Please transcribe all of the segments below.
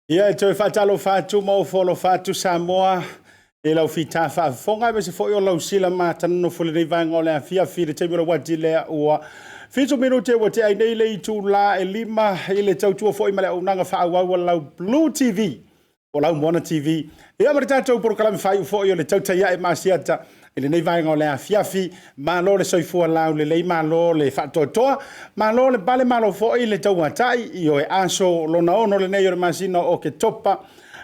Ia, e toe faatalofa atu ma ofo alofa atu Samoa i lau fita faafofoga aemaise foi o lau sila matanonofo i lenei vaega o le afiafi i le taimi o le uati lea ua 7 minute ua tea ai nei le itula e 5 i le tautua foi ma le auaunaga faaauau a lau Blue TV o lau Moana TV. Ia ma le tatou polokalame faaiu foi o le Tautai Ae ma Asiata i lenei vaega o le afiafi. Malo le soifua laulelei, malo le faatoatoa, malo le pale, malo foi le tauatai i oe aso lona ono lenei o le masina o Oketopa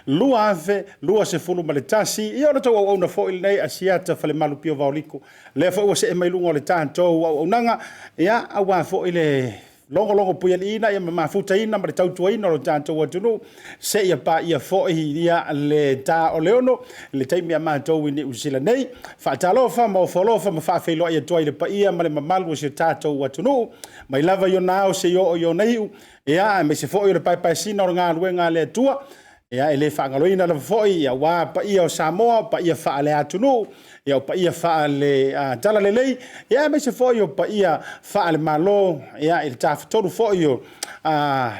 2021. Ia o le tou auauna foi lenei Asiata Falemalu Pio Vaoliko. Lea foi ua see mai luga o le tatou auaunaga, ia aua foi le logologo puialiiina ia ma mafutaina ma le tautuaina o lo tatou atunuu seia paia foi ia le ta o le ono i le taimi a matou i Niu Sila nei. Faatalofa ma ofoalofa ma faafeiloai atu ai i le paia ma le mamalu o si o tatou atunuu mai lava i ona ao seia oo i ona iu, ia aemaise foi o le paepaesina o le galuega a le Atua. Ia, e le faagaloina lava foi aua paia o Samoa, o paia faale-atunuu, ia o paia faale-talalelei, ia aemaise foi o paia faale-Malo, ia i le tafatolu foi o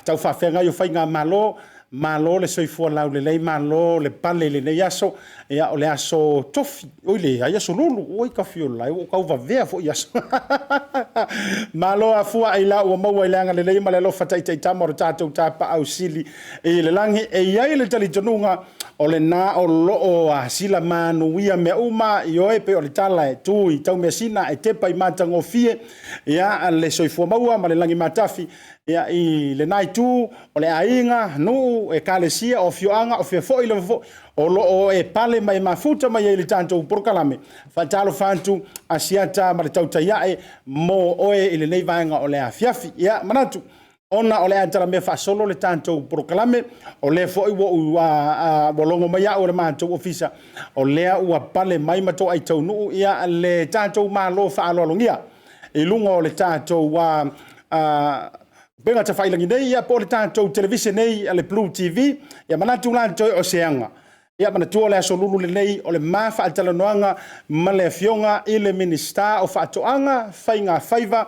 taufaafeagai o faigamalo, malo le soifua laulelei, malo le pale i lenei aso. Ia, o le aso Tofi, oi leai, aso Lulu, oi Kafiola, ua ou tau vavea foi i aso. Malo afua ailao ua maua i le agalelei ma le alofa taitaitama o le tatou Tapaau Sili i le lagi. E i ai le talitonuga o lena o lo o asila manuia mea uma, ioe, pei o le tala e tu i taumeasina e tepa i matagofie ia le soifua maua ma le lagi matafi ia i lena itu o le aiga, nuu, ekalesia, o afioaga, o fea foi lava foi o lo o e pale ma e mafuta mai ai i le tatou polokalame. Faatalofa atu Asiata ma le tautai ae mo oe i lenei vaega o le afiafi. Ia manatu ona o le a talamea faasolo le tatou polokalame, o lea foi ua ou ua logo mai au e le matou ofisa, o lea ua pale mai ma toai taunuu ia le tatou Malo faaaloalogia i luga o le tatou upega tafailagi nei, ia po o le tatou televise nei a le Blue TV. Ia manatu la toe o se aga. Ia manatua o le aso Lulu lenei o le ma faatalanoaga ma le Afioga i le Minisita o Faatoaga, Faiga Faiva,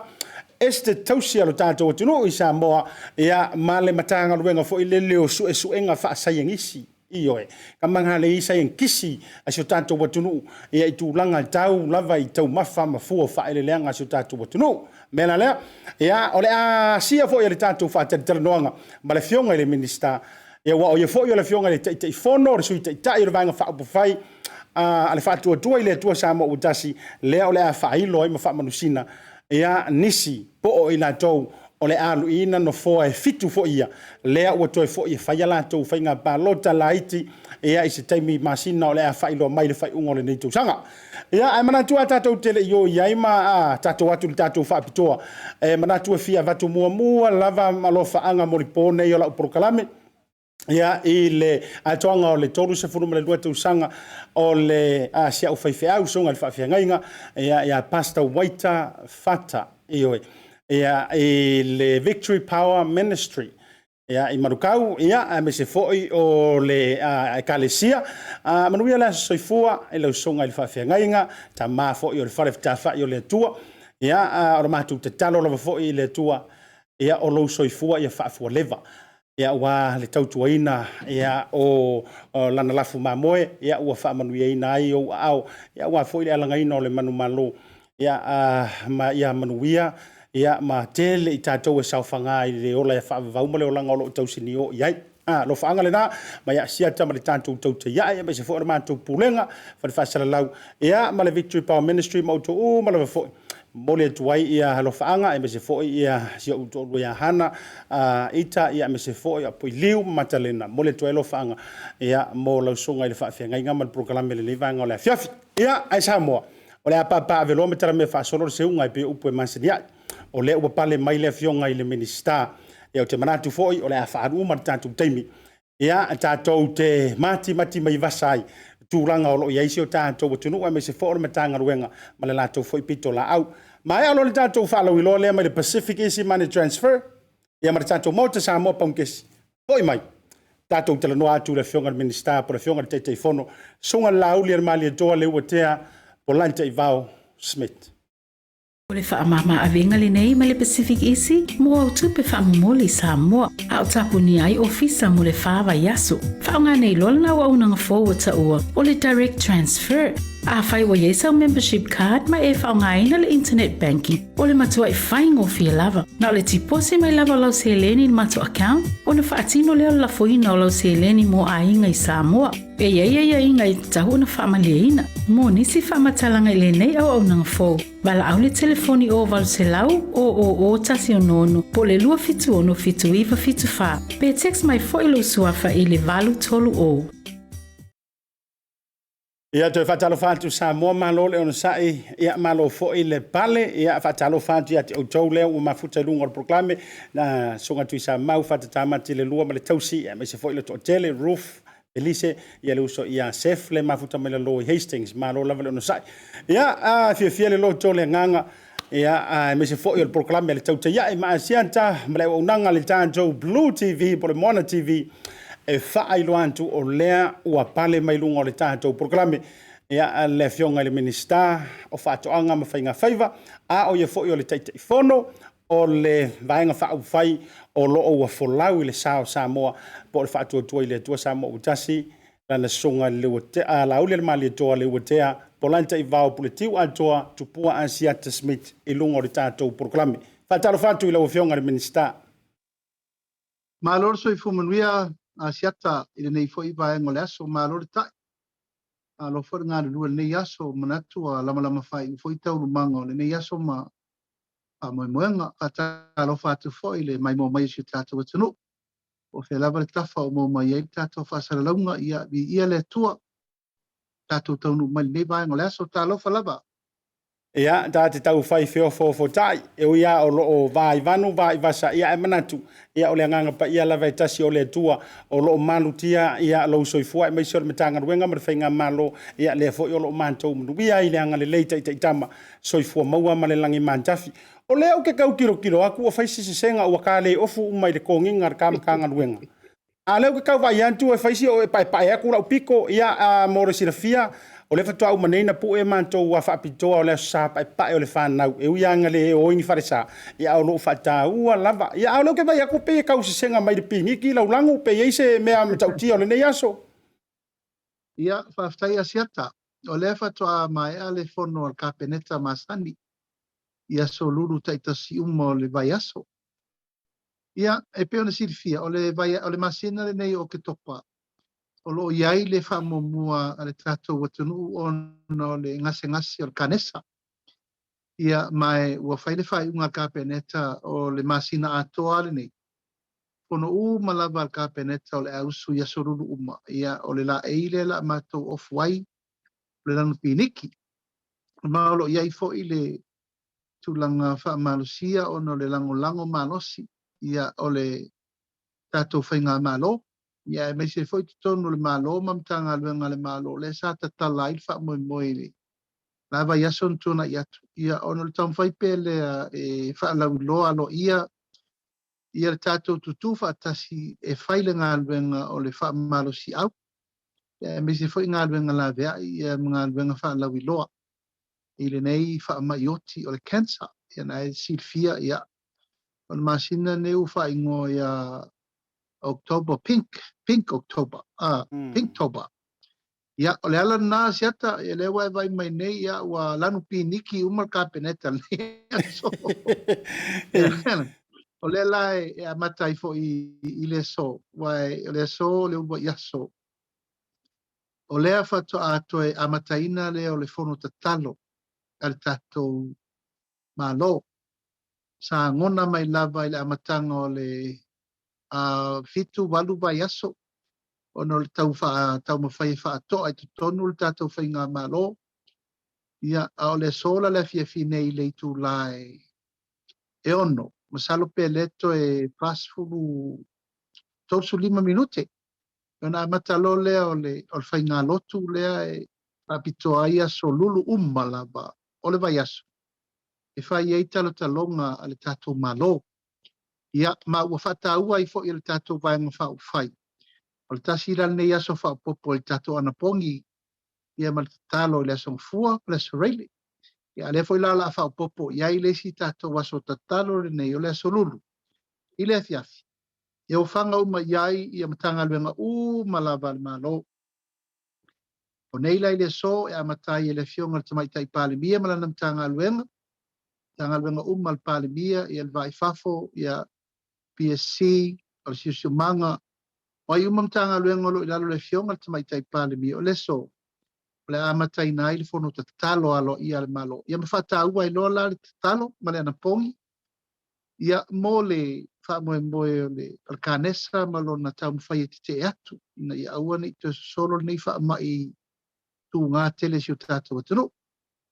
Esetete Tausi a lo tatou atunuu i Samoa, ia ma le Matagaluega foi lele o Suesuega Faasaienisi. Ioe, ka magalei saienitisi a si o tatou atunuu, ia i tulaga tau lava i taumafa ma fua o faaeleeleaga a si o tatou atunuu. O le mea la lea, ia, o le a asia foi e le tatou faatalatalanoaga ma le Afioga i le Minisita, ia aua o ia foi o le Afioga i le Taitaifono, o le Sui Taitai o le Vaega Faaupufai a le Faatuatua i le Atua Samoa ua Tasi, lea o le a faailo ai ma faamanusina ia nisi po o i latou o le a luiina nofoa e 7 foi ia, lea ua toe foi e fai a latou faiga palota laiti ia i se taimi masina o le a faailoa mai i le faaiuga o lenei tausaga. Ia, ae manatu lava tatou te le i o i ai ma tatou atu i le tatou faapitoa, e manatu e fia avatu muamua lava alofaaga mo le po nei o lau polokalame, ia, i le atoaga o le 32 tausaga o le si au faifeau, susuga i le faafeagaiga ia Pastor Waiter Fata, ioe, ia, i le Victory Power Ministry ia, i Manukau, ia, aemaise foi o le Ekalesia. Manuia le aso soifua i lau susuga i le faafeagaiga, tama foi o le fale fetalai o le Atua. Ia, o le matou tatalo lava foi i le Atua, ia, o lou soifua ia faafualeva, ia, aua le tautuaina ia, o lana lafu mamoe, ia, ua faamanuiaina ai ou aao, ia, aua foi le alagaina o le manumalo, ia, ma ia manuia, ia, ma tele i tatou e saofaga i le ola faavavau ma le olaga o lo o tausinio i ai. Alofaaga lena, mai Asiata ma le tatou tautai ae, aemaise foi o le matou pulega, fale faasalalau, ia, ma le Victory Power Ministry ma outou uma lava foi, momoli atu ai ia alofaaga, aemaise foi ia si ou toalua ia Hana, Ita, ia, aemaise foi ia Poiliu ma Matalena, momoli atu ai alofaaga, ia, mo lau susuga i le faafeagaiga ma le polokalame i lenei vaega o le afiafi. Ia, ae Samoa, o le a papaaveloa ma talamea faasolo le seuga e pei o upu e masani ai. O lea ua pale mai le Afioga i le Minisita, ia, ou te manatu foi o le a faaalu uma le tatou taimi, ia, tatou te matimati mai vasa ai tulaga o lo o i ai si o tatou atunuu, aemaise foi o le Matagaluega ma le latou foi pitolaau. Maea loa le tatou faalauiloa lea mai le Pacific Easy Money Transfer, ia ma le tatou Maota Samoa Paukesi, foi mai, tatou talanoa atu i le Afioga i le Minisita po o le Afioga i le Taitaifono, Susuga i le Laauli a le Malietoa Leuatea Polataivao Schmidt. O le faamama-avega lenei mai le Pacific Easy mo au tupe faamomoli i Samoa, a o tapunia ai ofisa mo le fa vaiaso. Faaaoga nei loa lena auaunaga fou ua taua o le Direct Transfer. Afai ua i ai sau membership card ma e faaaogaina le internet banking, o le matuai faigofie lava. Na o le tiposi mai lava o lau seleni i le matou account, ona faatino lea o le lafoina o lau seleni mo aiga i Samoa. E i ai aiaiga e tatau ona faamalieina. Mo nisi faamatalaga i lenei auaunaga fou, valaau le telefoni o 800 000 166 po o le 276 7974 pe text mai foi lou suafa i le 830. Ia, toe faatalofa atu Samoa, malo le onosai, ia malo foi le pale, ia faatalofa atu ia te outou lea ua mafuta i luga o le polokalame, na susuga Tuisamau, Fatatamati le lua ma le tausi, aemaise foi le toatele, Ruth, Elise, ia le uso ia Sef le mafuta mai lalo i Hastings, malo lava le onosai. Ia, fiafia le loto le agaga, ia, aemaise foi o le polokalame a le Tautai ma Asiata ma le auaunaga a le tatou Blue TV po o le Moana TV, e faailoa atu o lea ua pale mai luga o le tatou polokalame, ia, le Afioga i le Minisita o Faatoaga ma Faiga Faiva, a o ia foi o le Taitaifono o le Vaega Faaupufai o lo o ua folau i le sa o Samoa po o le Faatuatua i le Atua Samoa ua Tasi, lana susuga i le Laauli a le Malietoa Leuatea Polataivao Puletiu Atoa Tupua Asiata Smith i luga o le tatou polokalame. Faatalofa atu i lau Afioga i le Minisita. Malo le soifua manuia Asiata i lenei foi vaega o le aso, malo le tai. Malo foi le galulue i lenei aso, manatu ua lamalama faaiu foi taualumaga o lenei aso ma faamoemoega. Faatalofa atu foi i le maimoa mai o si o tatou atunuu. Po o fea lava le tafa o maua mai ai le tatou faasalalauga, ia viia le Atua. Tatou taunuu mai lenei vaega o le aso, talofa lava. Ia, ta te tau fai feofoofotai, e ui lava o lo o va i vanu, va i vasa, ia ae manatu, ia o le agaga paia lava e tasi o le Atua o lo o malutia ia lou soifua aemaise o le Matagaluega ma le Faigamalo, ia lea foi o lo o matou manuia ai le agalelei taitaitama, soifua maua ma le lagi matafi. O lea ou te tau tilotilo atu ua fai se sesega ua ta le ofu uma i le toniga a le ta Matagaluega. A o lea ou te tau vaai atu e fai si o e paepae atu lau pito, ia mo le silafia, o lea faatoa uma nei na pue matou faapitoa o le Aso Sa paepae o le fanau, e ui lava ina le o ai ni falesa, ia o lo o faataua lava. Ia a o lea ou te vaai atu pei e tau sesega mai le piniki lau lago, pe i ai se mea matautia o lenei aso. Ia, faafetai Asiata. O lea faatoa maea le fono a le Kapeneta masani i aso lulu taitasi uma o le vaiaso. Ia, e pei ona silafia, o le, vai, o le masina lenei o Oketopa, o lo o i ai le faamuamua a le tatou atunuu ona o le gasegase o le kanesa. Ia, ma ua fai le faaiuga a le Kapeneta o le masina atoa lenei. Fono uma lava a le Kapeneta o le a usu i aso lulu uma. Ia, o le laei lea la matou ofu ai, o le lanu piniki. Ma o lo o i ai foi le tulaga faamalosia ona o le lagolago malosi ia o le tatou faigamalo, ia aemaise foi totonu o le Malo ma Matagaluega a le Malo, lea sa tatala ai le faamoemoe i le la vaiaso na tuanai atu, ia ona o le taumafai pea lea e faalauiloa aloaia ia le tatou tutū faatasi e fai le galuega o le faamalosiau, ia aemaise foi galuega laveai ia ma galuega faalauiloa i lenei faamai oti o le cancer. Ia na e silafia, ia, o le masina lenei ua faaigoa ia October Pink, Pink October, Pinktober. Ia, o le ala lena Asiata, ia lea ua e vaai mai nei, ia, ua lanu piniki uma le Kapeneta lenei aso. O lea la e amata ai foi i le aso, aua o le aso o le uluai aso. O lea faatoa toe amataina lea o le fono tatalo a le tatou Malo. Sa gona mai lava i le amataga o le 7, 8 vaiaso ona o le tau taumafai e faatoa i totonu le tatou faigamalo. Ia, a o le aso la le afiafi nei i le itula e 6, masalo pe le toe 40, 35 minute, ona amata loa lea o le faigalotu lea e faapitoa ai aso lulu uma lava o le vaiaso e fai ai talotaloga a le tatou Malo. Ia, ma ua faataua ai foi e le tatou Vaega Faaupufai, o le tasi la lenei aso faaopoopo i le tatou anapogi, ia ma le tatalo i le aso Gafua ma le aso Faraile. Ia, a lea foi la o le a faaopoopo i ai le isi tatou aso tatalo lenei o le aso Lulu i le afiafi, e ofaga uma i ai ia Matagaluega uma lava a le Malo. O nei la i le aso e amata ai e le Afioga i le Tamaitai Palemia ma lana Matagaluega, Matagaluega uma a le Palemia, ia le Va i Fafo, ia PSC, o le Siosiomaga, o ai uma Matagaluega o lo o i lalo o le Afioga i le Tamaitai Palemia, o le aso o le a amataina ai le fono tatalo aloaia a le Malo. Ia ma faataua ai loa la le tatalo ma le anapogi, ia mo le faamoemoe o le kanesa ma lona taumafai e tetee atu, ina ia aua ne i toe sosolo lenei faamai tuga tele i si o tatou atunuu.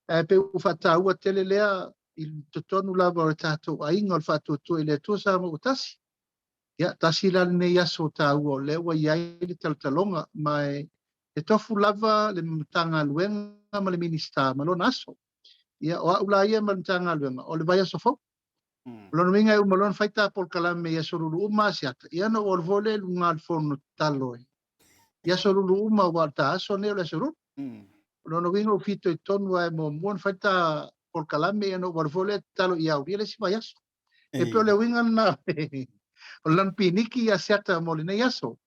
Ae pei ua faataua tele lea i totonu lava o le tatou aiga o le Faatuatua i le Atua Samoa ua tasi. Ia, tasi la lenei aso taua o lea ua i ai le talotaloga, ma e tofu lava le Matagaluega ma le Minisita ma lona aso. Ia, o au la ia ma le Matagaluega, o le vaiaso fou. O lona uiga e uma loa ona fai ta polokalame i aso lulu uma Asiata, ia ona ou alu foi lea i luga o le fono tatalo i aso lulu uma, aua o le ta aso nei o le aso lulu. O lona uiga ua fitoitonu lava e muamua ona fai ta polokalame, ia ona ou alu foi lea tatalo i aulia le isi vaiaso. E pei o le uiga lena o le lanu piniki Asiata mo lenei aso.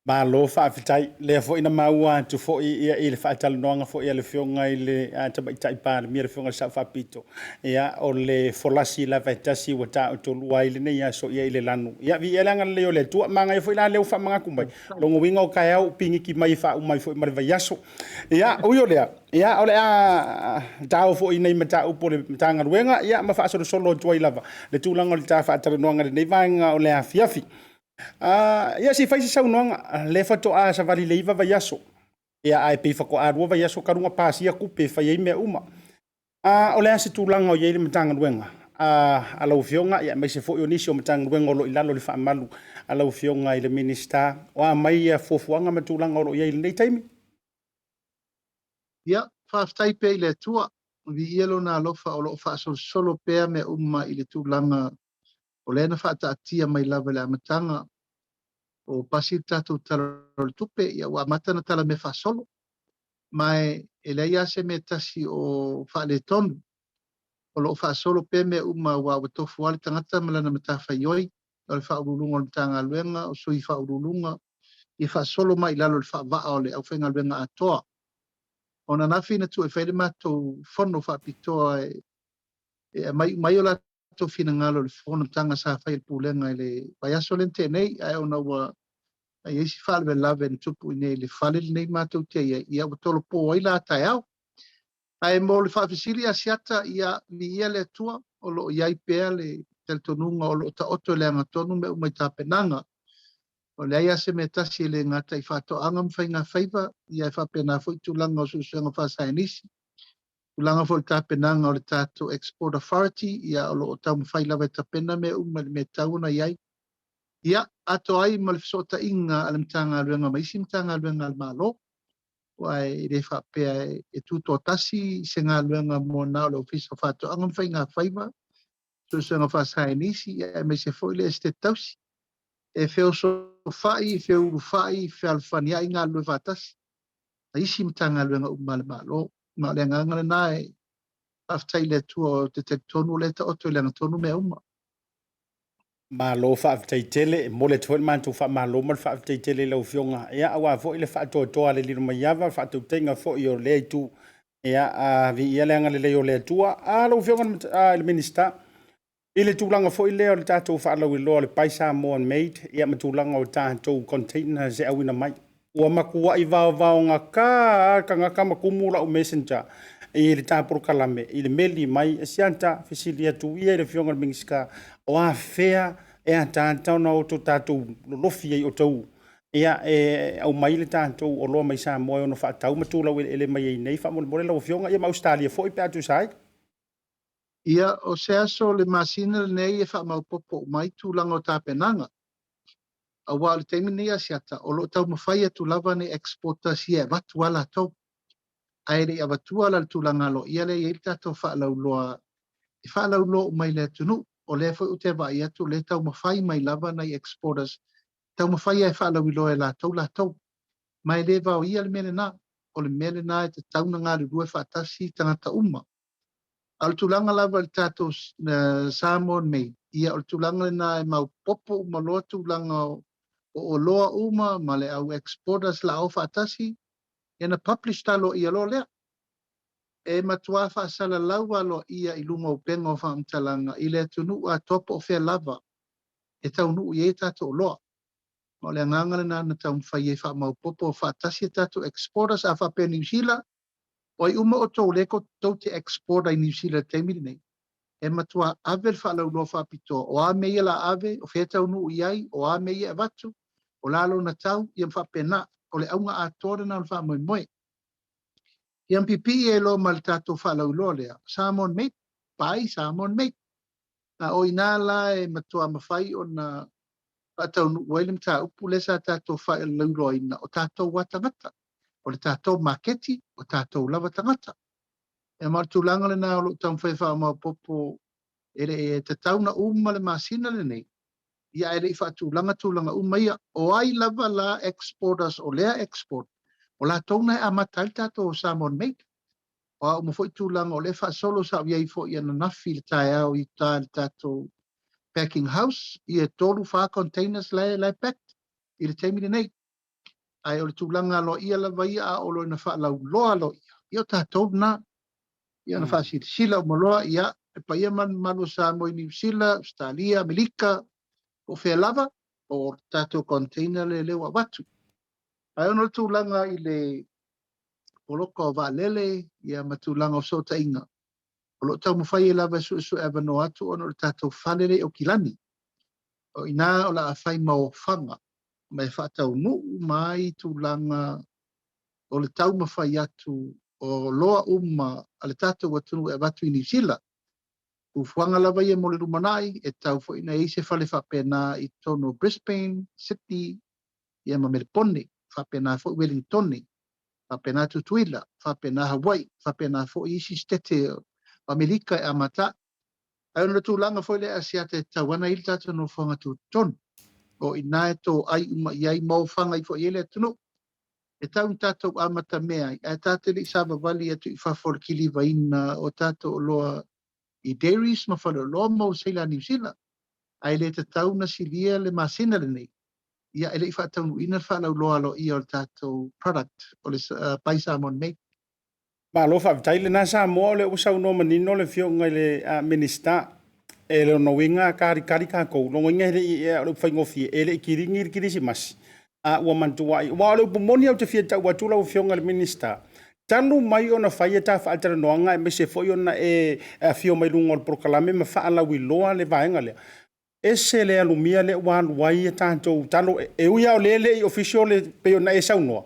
Malo faafetai. Lea foi na maua atu foi ia i le faatalanoaga foi a le Afioga i le Tamaitai Palemia, le Afioga i le Sao Faapito, ia o le folasi lava e tasi ua taotolua ai lenei aso ia i le lanu. Ia viia le agalelei o le Atua. Manaia foi la lea ua faamanatu mai. Lona uiga o taeao piniki mai e faauma ai foi ma le vaiaso. Ia, ui o lea, ia o le a tao foi nei mataupu o le Matagaluega ia ma faasolosolo atu ai lava le tulaga o le ta faatalanoaga i lenei vaega o le afiafi. Ia se i fai se saunoaga, lea faatoa savali le 9 vaiaso, ia ae pei faatoa 2 vaiaso talu ona pasia tupe e fai ai mea uma. O le a se tulaga o i ai le Matagaluega a lau Afioga, ia aemaise foi o nisi o Matagaluega o lo o i lalo o le faamalu a lau Afioga i le Minisita, o a mai fuafuaga ma tulaga o lo o i ai i lenei taimi? Ia, faafetai pea i le Atua, viia Lona alofa o lo o faasolosolo pea mea uma i le tulaga o lea na faataatia mai lava i le amataga o pasi le tatou Tala o le Tupe, ia ua amata ona tala mea faasolo. Ma e leai lava se mea tasi o faaletonu, o lo o faasolo pea mea uma aua ua tofu lava le tagata ma lana matafaioi, o le Faauluuluga o le Matagaluega, o Sui Faauluuluga, Ia faasolo mai i lalo o le faavaa o le aufaigaluega atoa. O ananafi na tuu e fai le matou fono faapitoa e aumai uma ai o latou finagalo i le fonotaga sa fai e le Pulega i le vaiaso lea na tea nei, ae ona ua i ai si faalavelave na tupu i inei i le fale lenei matou te i ai, ia ua tolopo ai la taeao. Ae mo le faafesili Asiata, ia viia le Atua o lo o i ai pea le talitonuga o lo o taoto i le agatonu mea uma i tapenaga. O leai lava se mea tasi e le gata i faatoaga ma faigafaiva, ia e faapena foi tulaga o suesuega faasaienisi, tulaga foi o le tapenaga o le tatou Export Authority, ia o lo o taumafai lava e tapena mea uma i le mea e tatau ona i ai. Ia, atoa ai ma le fesootaiga a le Matagaluega ma isi Matagaluega a le Malo, aua e le faapea e tutoatasi se galuega mo na o le Ofisa o Faatoaga ma Faigafaiva, Suesuega Faasaienisi, aemaise foi le Esetete Tausi. E feosofai, e feulufai, fealofaniai galulue faatasi ma isi Matagaluega uma a le Malo. Ma o le agaga lena e faafetai i le Atua ou te talitonu o lea e taoto i le agatonu mea uma. Malo faafetai tele, e momoli atu foi le matou faamalo ma le faafetai tele i lau Afioga, ia aua foi le faatoatoa a le Lilomaiava, le faatautaiga foi o lea itu. Ia, a viia le agalelei o le Atua. A lau Afioga i le Minisita, i le tulaga foi lea o le tatou faalauiloa o le Buy Samoan Made, ia ma tulaga o tatou containers e auina mai. Ua matuai vaovaogata lava tagata ma tumu lau messenger i le ta polokalame i le meli mai e siata fesili atu ia i le Afioga i le Minisita o afea e ataata ona o tatou lolofi ai o tou ia e aumai le tatou oloa mai Samoa e ono faatau ma tulau eleele mai ai nei faamolemole lau Afioga ia ma Ausetalia foi pe a tusa ai. Ia, o se aso o le masina lenei e faamaopoopo uma ai tulaga o tapenaga. Aua o le taimi lenei Asiata, o lo o taumafai atu lava nei exporters ia e avatu a latou. Ae le i avatua la le tulaga aloaia lea e i ai le tatou faalauiloa e faalauiloa uma i le atunuu. O lea foi ou te vaai atu o lea e taumafai mai lava nai exporters, taumafai lava e faalauiloa e latou latou. Ma e le vaoia le mea lena. O le mea lena e tatau ona galulue faatasi tagata uma. A o le tulaga lava i le tatou Samoan Made, ia o le tulaga lena e maopoopo uma loa tulaga o oloa uma ma le au exporters la o faatasi, ia na publish aloaia loa lea. E matua faasalalau aloaia i luga o upega o faamatalaga i le atunuu atoa po o fea lava e taunuu i ai tatou oloa. Ma o le agaga lena na taumafai ai faamaopoopo faatasi a tatou exporters. A faapea Niu Sila, o ai uma outou lea tou te export ai Niu Sila i le taimi lenei, e matua ave le faalauiloa faapitoa, o a mea ia la ave, o fea taunuu i ai, o a mea ia e avatu, o la lona tau, ia ma faapena. O le auga atoa lena o le faamoemoe. Ia ma pipii ai loa ma le tatou faalauiloa lea, Samoan Made, buy Samoan Made. A o ina la e matua mafai ona faataunuu ai le mataupu lea sa tatou faalauiloaina, o tatou a tagata, o le tatou maketi, o tatou lava tagata. E ma o le tulaga lena o lo o taumafai e faamaopoopo e le e tatau na uma le masina lenei, ia ae le i faatulaga tulaga uma ia. O ai lava la exporters o lea export, o latou na e amata ai le tatou Samoan Made. O a uma foi tulaga o lea faasolo sa ou i ai foi ananafi i le taeao i uta i le tatou packing house, ia 3-4 containers la e packed i le taimi lenei. Ae o le tulaga aloaia lava ia a oo loa ina faalauiloa aloaia, ia o tatou lena. Ia ona faasilasila uma loa, ia, e paia ma le mamalu o Samoa i Niu Sila, Ausetalia, Amerika, po o fea lava, o le tatou container lea lea ua avatu. Ae ona o le tulaga i le poloka o vaalele, ia ma tulaga o fesootaiga, o lo o taumafai ai lava e suesue avanoa atu ona o le tatou fale lea i Aukilani. O i ina o le a fai ma ofaga ma e faataunuu uma ai tulaga o le taumafai atu o oloa uma a le tatou atunuu e avatu i Niu Sila. Fuafuaga lava ia mo le lumanai, e tatau foi ona i ai se fale faapena i totonu o Brisbane, Sydney, ia ma Melepone, faapena foi Wellingtone, faapena Tutuila, faapena Hawaii, faapena foi isi sitete o Amerika e amata. Ae ona o le tulaga foi lea Asiata e tatau ona i ai le tatou nofoaga tutotonu. O i ina e toai uma i ai ma ofaga ai foi i ai le atunuu. E tau ina tatou amatamea ai, ae tatou te le i savavali atu i fafo o le kilivaina o tatou oloa i dairies ma faleoloa ma wholesaler a Niu Sila. Ae le tatau ona silia le masina lenei. Ia, e le i faataunuuina le faalauiloa aloaia o le tatou product o le Buy Samoan Made. Malo faafetai lena Samoa, o lea ua saunoa manino le Afioga i le Minisita. E lona uiga a kalikali tatou, lona uiga e le i, o le upu faigofie, e le i kiligi le Kerisimasi, a ua matuai. Aua o le upu moni ou te fia tau atu lau Afioga i le Minisita, talu mai ona fai a ta faatalanoaga aemaise foi ona e afio mai luga o le polokalame ma faalauiloa le vaega lea, ese le alumia lea ua alu ai a tatou talo. E ui lava o lea e le i official le pei ona e saunoa,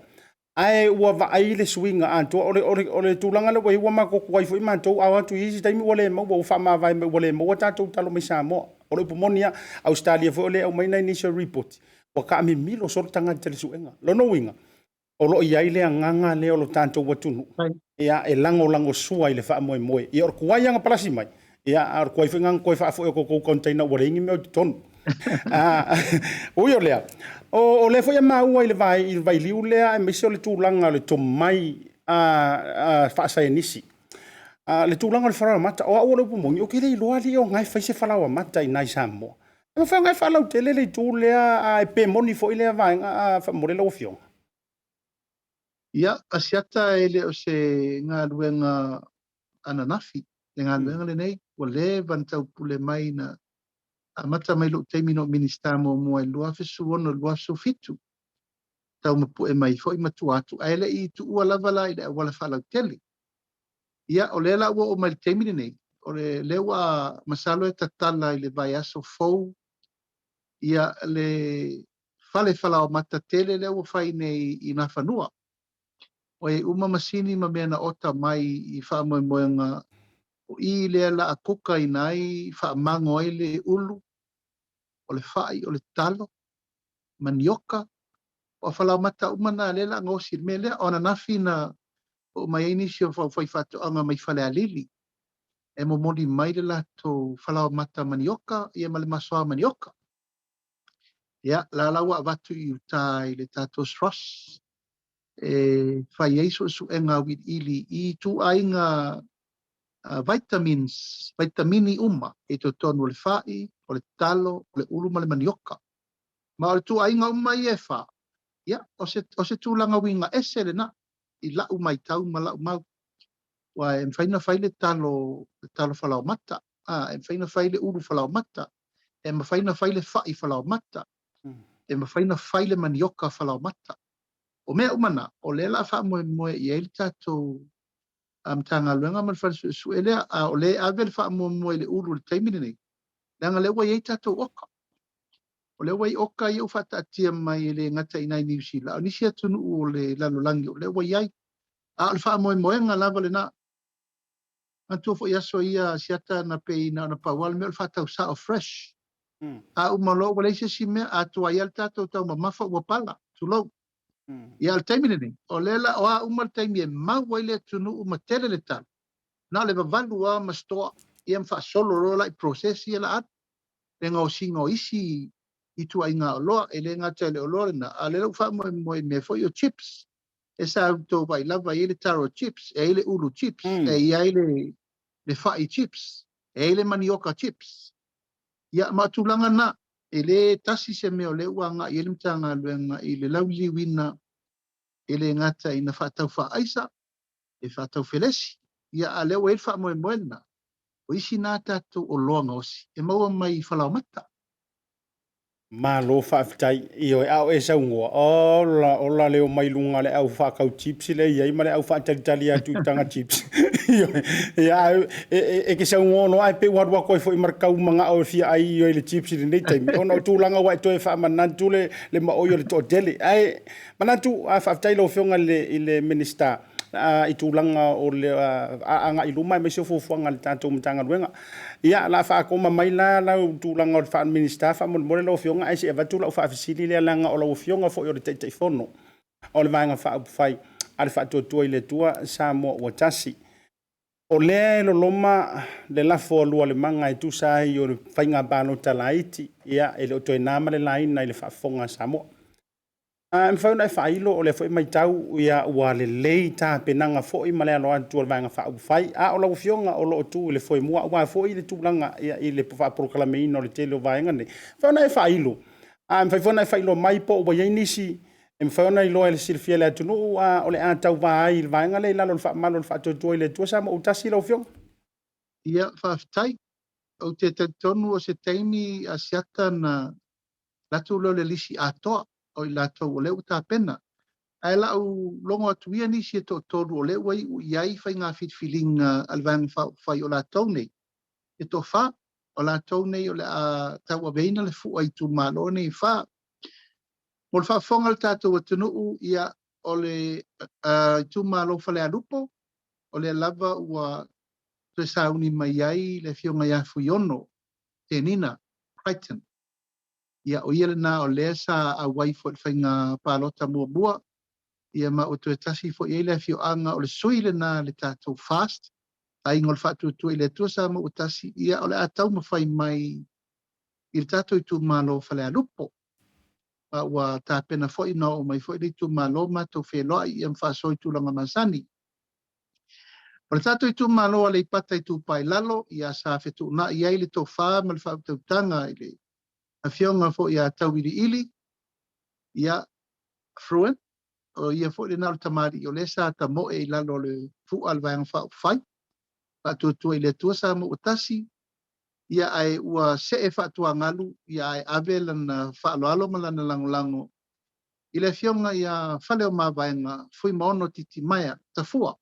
ae ua vaai le suiga atoa. O le, o le, o le tulaga lea ua i ai, ua matou tuai foi matou, a o atu i isi taimi ua le maua, ua faamavae mai ua le maua tatou talo mai Samoa. O le upu moni lava, Ausetalia foi o lea e aumai nai nisi o report, ua taamimilo solo tagata i le suega. Lona uiga, o lo o i ai le agaga lea o lo tatou atunuu ia, e lagolagosua i le faamoemoe. Ia, o le tuai lava na palasi mai, ia, a o le tuai foi na toe faafoi o tou container ua leai ni mea o i totonu. Ui o lea, o lea foi e maua i le vai, i le vailiu lea, aemaise o le tulaga o le tomai faasaienisi. Le tulaga o le falaoamata, o au o le upu moni, ou te le iloa alii o na e fai se falaoamata i nai Samoa. E mafai ona e faalautele le itu lea, ae pe moni foi lea vaega, faamolemole lau Afioga. Ia, Asiata, e le o se galuega ananafi le galuega lenei, ua leva ona taupule mai, na amata mai lou taimi na ou Minisita muamua i le 2016 2017, taumapue mai foi ma tua atu, ae le i tuua lava la i le auala faalautele. Ia, o lea la ua oo mai i le taimi lenei, o lea ua masalo e tatala i le vaiaso fou ia le fale falaoamata tele lea ua fai nei i Nafanua. Ua i ai uma masini ma mea na ota mai i faamoemoega, o i lea la a kukaina ai, faamago ai le ulu, o le fai, o le talo, manioka, o falaoamata uma na lea la gaosi i le mea lea. O ananafi na oo mai ai nisi o faifaatoaga mai Falealili e momoli mai le latou falaoamata manioka ia ma le masoa manioka. Ia, la la ua avatu i uta i le tatou SROS e fai ai suesuega auiliili i ituaiga vitamins, vitamini uma i totonu o le fai, o le talo, o le ulu ma le manioka. Ma o le tuaiga uma ia e fa, ia, o se tulaga uiga ese lena i lau maitau ma lau mau. Ua e mafai ona fai le talo, le talo falaoamata, e mafai ona fai le ulu falaoamata, e mafai ona fai le fai falaoamata, e mafai ona fai le manioka falaoamata. O mea uma na, o lea la faamoemoe i ai le tatou Matagaluega ma le Fale Suesue lea, a o lea e ave le faamuamua i le ulu i le taimi lenei, leaga lea ua i ai tatou oka. O lea ua i oka ia ua faataatia mai e le gata i nai Niu Sila, a o nisi atunuu o le lalolagi o lea ua i ai. A o le faamoemoega lava lena. Manatua foi aso ia Asiata na pei na ona pau lava le mea o le faatau sao fresh. A uma loa ua leai se isi mea, a tuai lava le tatou taumamafa ua pala, tulou. Ia, o le taimi lenei, o lea la o a uma le taimi e mau ai le atunuu ma tele le talo, na o le vavalu lava ma stoa, ia ma faasolo loa la i process ia la alu, le gaosiga o isi ituaiga oloa, e le gata i le oloa lena, a o lea la ua faamoemoe i mea foi o chips. E sa outou vaai lava, e i ai le taro chips, e i ai le ulu chips, e i ai le fai chips, e i ai le manioka chips. Ia, ma o tulaga na, e le tasi se mea o lea ua agai i ai le Matagaluega i le lauliliuina, e le gata ina faatau faaaisa, e faatau felesi, ia, a o lea ua i ai le faamoemoe lena, o isi na tatou oloa gaosi e maua mai i falaoamata. Malo faafetai. Ioe, a o e saunoa, ola, ola le omai luga o le au faatau chips lea e i ai ma le au faatalitali atu i taga chips. Ioe, ia, e te saunoa loa ae pei ua alu atu ai foi ma le tau manao e fia ai i le chips i lenei taimi, ona o tulaga ua e toe faamanatu le maoi o le toatele. Ae manatu, faafetai lau Afioga i le Minisita i tulaga o le agai i luma aemaise o fuafuaga a le tatou Matagaluega. Ia, o le a faakoma mai la lau tulaga o le faa-Minisita faamolemole lau Afioga, ae se i avatu lau faafesili lea, leaga o lau Afioga foi o le Taitaifono o le Vaega Faaupufai a le Faatuatua i le Atua Samoa ua Tasi. O lea e loloma le lafo a Lualemaga e tusa ai o le faiga palota laiti, ia, e le o toe na ma le laina i le faafofoga a Samoa. E mafai ona e faailo, o lea foi e matau ia, ua lelei tapenaga foi ma le alo atu o le Vaega Faaupufai, a o lau Afioga o lo o tu i le foemua aua foi le tulaga ia, i le faapolokalameina o le tele o vaega nei. E mafai ona e faailo. A e mafai foi ona e faailoa mai po ua i ai nisi e mafai ona iloa e le silafia e le atunuu o le a tauva ai i le vaega lea i lalo o le faamalu o le Faatuatua i le Atua Samoa Autasi lau Afioga? Ia, faafetai. Ou te talitonu o se taimi Asiata ona alu atu lea o le lisi atoa o i latou o lea ua tapena. Ae lau logo atu ia nisi e toatolu o lea ua iu i ai faiga filifiliga a le Vaega Faaupufai o latou nei, e toafa, o latou nei o le a tauaveina le fua i itumalo nei e fa. Mo le faafofoga a le tatou atunuu, ia, o le itumalo Falealupo, o lea lava ua toe sauni mai ai le afioga ia Fuiono Tenina Crichton. Ia, o ia lena o lea sa auai foi i le faiga palota muamua, ia ma ua toe tasi foi i ai le afioaga o le sui lena le tatou FAST, Aiga o le Faatuatua i le Atua Samoa ua Tasi, ia o le a taumafai mai i le tatou itumalo o Falealupo. Ma ua tapena foi na oo mai foi le itumalo matou feiloai ia ma faasoa i tulaga masani. O le tatou itumalo o Aleipata Itupa i Lalo, ia sa fetuunai ai le tofa ma le faautautaga i le afioga foi ia Tauiliili, ia Fruin, o ia foi lena o le tamalii o lea sa tamoe i lalo o le fua a le Vaega Faaupufai, Faatuatua i le Atua Samoa ua Tasi, ia ae ua see faatuagalu, ia ae ave lana faaaloalo ma lana lagolago i le afioga ia Faleomavaega Fuimaono Titimaea Tafua,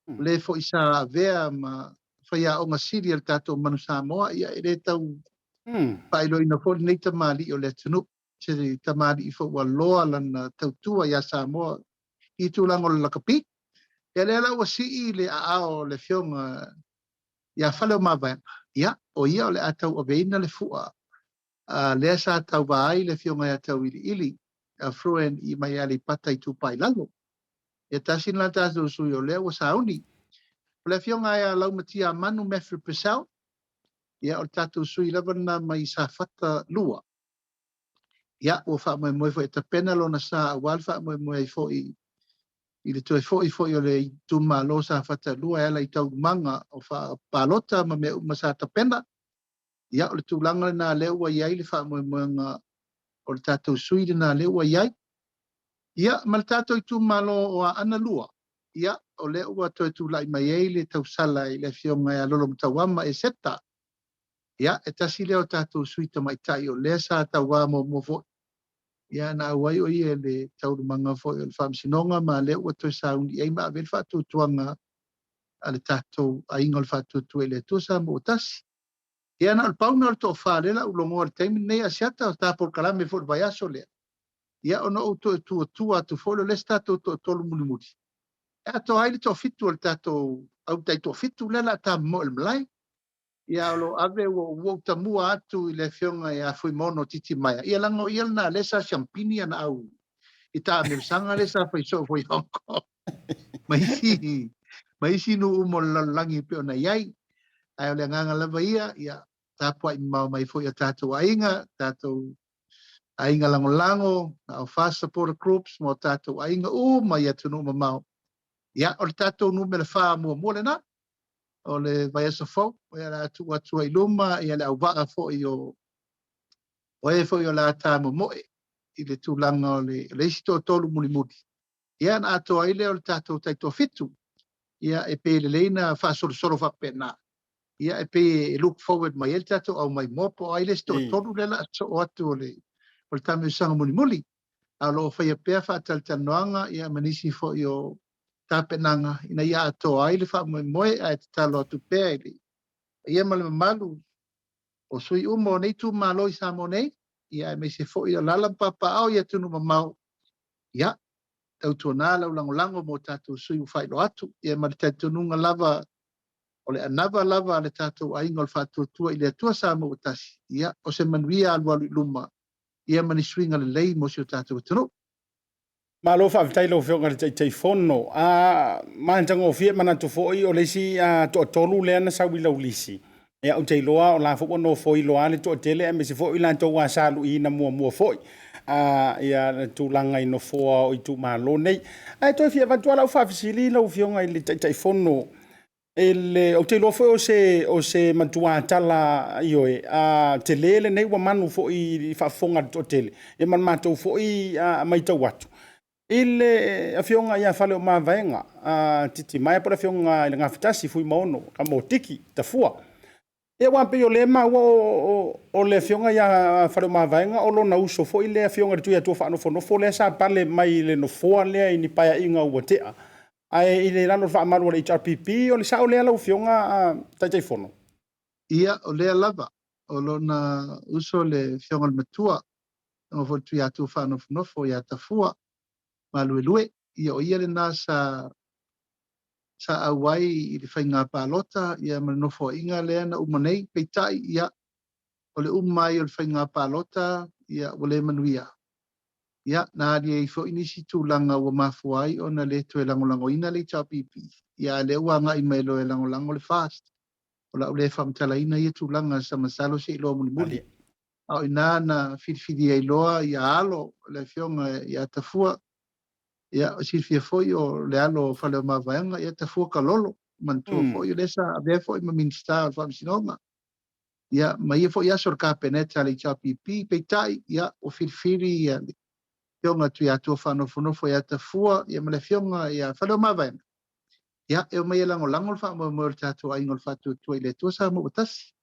o le foi sa avea ma faiaoga sili a le tatou Manu Samoa, ia e le tau faailoaina foi lenei tamalii o le atunuu, se tamalii foi ua loa lana tautua ia Samoa i tulaga o le lakapi. Ia lea la ua sii le aao o le afioga ia Faleomavaega, ia o ia o le a tauaveina le fua lea sa tauva ai le afioga ia Tauiliili Fruin i mai Aleipata Itupa i Lalo. Ia tasi lena tatou sui o lea ua sauni. O le afioga ia Laumatiamanu Matthew Purcell, ia o le tatou sui lava lena mai Safata 2. Ia ua faamoemoe foi e tapena lona sa aua le faamoemoe ai foi i le toe foi foi o le itumalo Safata 2 e ala i taualumaga o faapalota ma mea uma sa tapena. Ia o le tulaga lena lea ua i ai le faamoemoega o le tatou sui lena lea ua i ai. Ia ma le tatou itumalo o Aana 2, ia o lea ua toe tulai mai ai le tausala i le afioga ia Lolomatauama Eseta. Ia e tasi lea o tatou sui tamaitai o lea sa tauva muamua foi. Ia na auai o ia i le taualumaga foi o le faamasinoga ma lea ua toe sauni i ai ma ave le faatuatuaga a le tatou Aiga o le Faatuatua i le Atua Samoa ua Tasi. Ia na o le pau lena o le toafa lea la u logoa i le taimi lenei Asiata o ta polokalame foi i le vaiaso lea. Ia ona ou toe tuatua atu foi lea o le isi tatou toatolu mulimuli. E atoa ai le toafitu o le tatou au taitoafitu lea o le a tamomoe i le malae. Ia o lo o ave ua ou tamua atu i le afioga ia Fuimaono Titimaea. Ia leaga o ia lena lea sa siampini ana au i taamilosaga lea sa fai soo foi i Hong Kong ma isi nuu uma o le lalolagi e pei ona i ai. Ae o le agaga lava ia, ia tapuai mamao mai foi o tatou aiga, tatou aiga lagolago, our FAST supporter groups ma o tatou aiga uma i atunuu mamao. Ia, o le tatou numera 4 muamua lena, o le vaiaso fou, ia o le a tuu atu ai i luma ia le auvaa foi o e foi o le a tamomoe i le tulaga o le isi toatolu mulimuli, ia ona atoa ai lea o le tatou taitoafitu. Ia e pei e lelei na faasolosolo faapena, ia e pei e look forward mai ai le tatou au maimoa po o ai le isi toatolu lea o le a sosoo atu o le taamilosaga mulimuli. A o lo o faia pea faatalatalanoaga ia ma nisi foi o tapenaga ina ia atoa ai le faamoemoe, ae tatalo atu pea i le paia ma le mamalu o sui uma o nei itumalo i Samoa nei, ia aemaise foi o alaala ma papaaao i atunuu mamao, ia tautuana lau lagolago mo tatou sui ua faailoa atu, ia ma le talitonuga lava o le anava lava a le tatou Aiga o le Faatuatua i le Atua Samoa ua Tasi, ia o se manuia alualu i luma, ia ma ni suiga lelei mo si o tatou atunuu. Malo faafetai i lau Afioga i le Taitaifono. Matagofie, manatu foi o le isi toatolu lea na sau i lau lisi. Ia, ou te iloa o la foi ua nofoilo lava le toatele aemaise foi i latou ua saluiina muamua foi ia le tulaga i nofoa o itumalo nei. Ae toe fia avatu lava lau faafesili lau Afioga i le Taitaifono. I le, ou te iloa foi o se, o se matua tala, ioe, a, tele lenei ua manu foi i faafofoga a le toatele, ia ma le matou foi a, matau atu. I le afioga ia Faleomavaega, a, Titimaea po o le afioga i le Gafatasi Fuimaono Kamotiki Tafua. Ia aua pei o lea e maua o, o, o le afioga ia Faleomavaega o lona uso foi le afioga i le Tuiatua Faanofonofo lea sa pale mai i le nofoa lea i ni paeaiga ua tea. Ae i le lalo o le faamalu a le HRPP, o le sao lea lau Afioga Taitaifono? Ia, o lea lava, o lona uso le Afioga i le Matua, afioga foi i le Tuiatua Faanofonofo ia Tafua Maluelue. Ia, o ia lena sa sa auai i le faiga palota ia ma le nofoaiga lea na uma nei. Peitai, ia, o le uma ai o le faiga palota, ia, ua le manuia. Ia, na alia ai foi nisi tulaga ua mafua ai ona le toe lagolagoina le HRPP, ia a lea ua agai mai loa e lagolago le FAST. O lau le faamatalaina ia tulaga sa masalo se i loa mulimuli. A o ina na filifili ai loa ia alo le afioga ia Tafua, ia silafia foi o le alo o Faleomavaega, ia Tafua Kalolo, manatua foi o lea sa avea foi ma Minisita o le Faamasinoga. Ia, ma ia foi aso o le Kapeneta a le HRPP, peitai, ia, ua filifili ia le Afioga Tuiatua Faanofonofo ia Tafua, ia ma le Afioga ia Faleomavaega, ia, e omai e lagolago le faamoemoe o le tatou aiga o le Faatuatua i le Atua Samoa ua Tasi.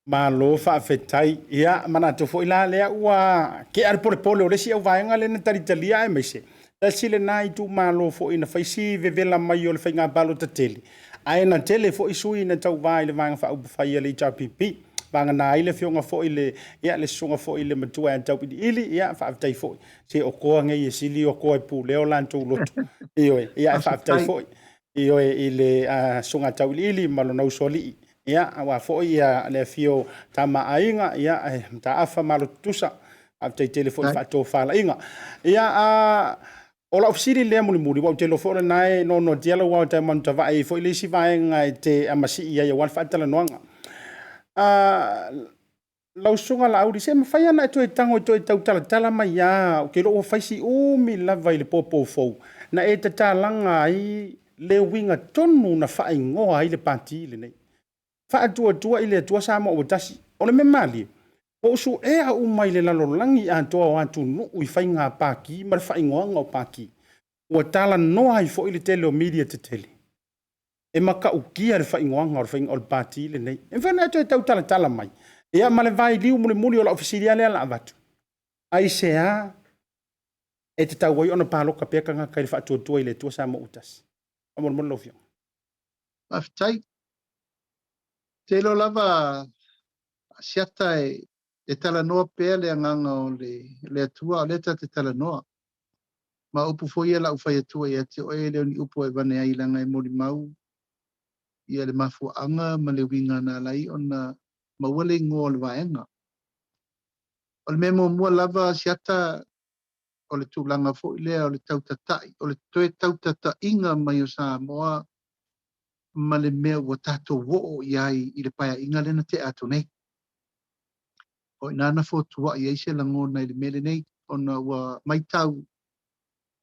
Malo faafetai. Ia, manatu foi la lea ua kea le polepole o le isi auvaega lea na talitalia aemaise tasi lena itumalo foi na fai si vevela mai o le faiga palota tele, ae na tele foi sui na tauva i le Vaega Faaupufai a le HRPP. Vagana ai le afioga foi le, ia, le susuga foi i le matua ia Tauiliili, ia, faafetai foi. Se o koa nei e sili o koa e pulea o latou loto. Ioe, ia, ae faafetai foi. Ioe, i le susuga Tauiliili ma lona usoalii, ia, aua foi ia, le afio o Tama a Aiga, ia, e Mataafa ma Alotutusa, faafetai tele foi i le faatofalaiga. Ia, a, o lau fesili lea mulimuli, ua ou te iloa foi o lena e noanoatia lau ao tae manutavae ai foi le isi vaega e te amasii ai aua le faatalanoaga. A, Lau Susuga Laauli, se mafai lava ona e toe tago e toe tau talatala mai lava, ou te iloa ua fai si umi lava i le popo fou, na e tatalaga ai le uiga tonu na faaigoa ai le Pati lenei. Faatuatua i le Atua Samoa ua tasi. O le mea malie, ua ou suea uma i le lalolagi atoa o atunuu i faiga pati ma le faaigoaga o pati. Ua talanoa ai foi le tele o media tetele. E matautia le faaigoaga o le faiga o le pati lenei. E mafai ona e toe tau talatala mai. Ia ma le vailiu mulimuli o lau fesili lava lea la avatu. Aisea e tatau ai ona palota pea tagata i le faatuatua i le Atua Samoa ua tasi? Faamolemole lau Afioga. Faafetai. Ou te iloa lava Asiata e talanoa pea le agaga o le Atua, a o lea ta te talanoa. Ma upu foi ia la ou fai atua ia te oe, e le o ni upu e avane ai leaga e molimau ia le mafuaaga ma le uiga na ala ai ona maua le igoa o le vaega. O le mea muamua lava Asiata, o le tulaga foi lea o le tautatai, o le toe tautataiga mai o Samoa ma le mea ua tatou oo i ai i le paeaiga lea na tea atu nei. O i ina na fotuai ai se lagona i le mea lenei, ona ua matau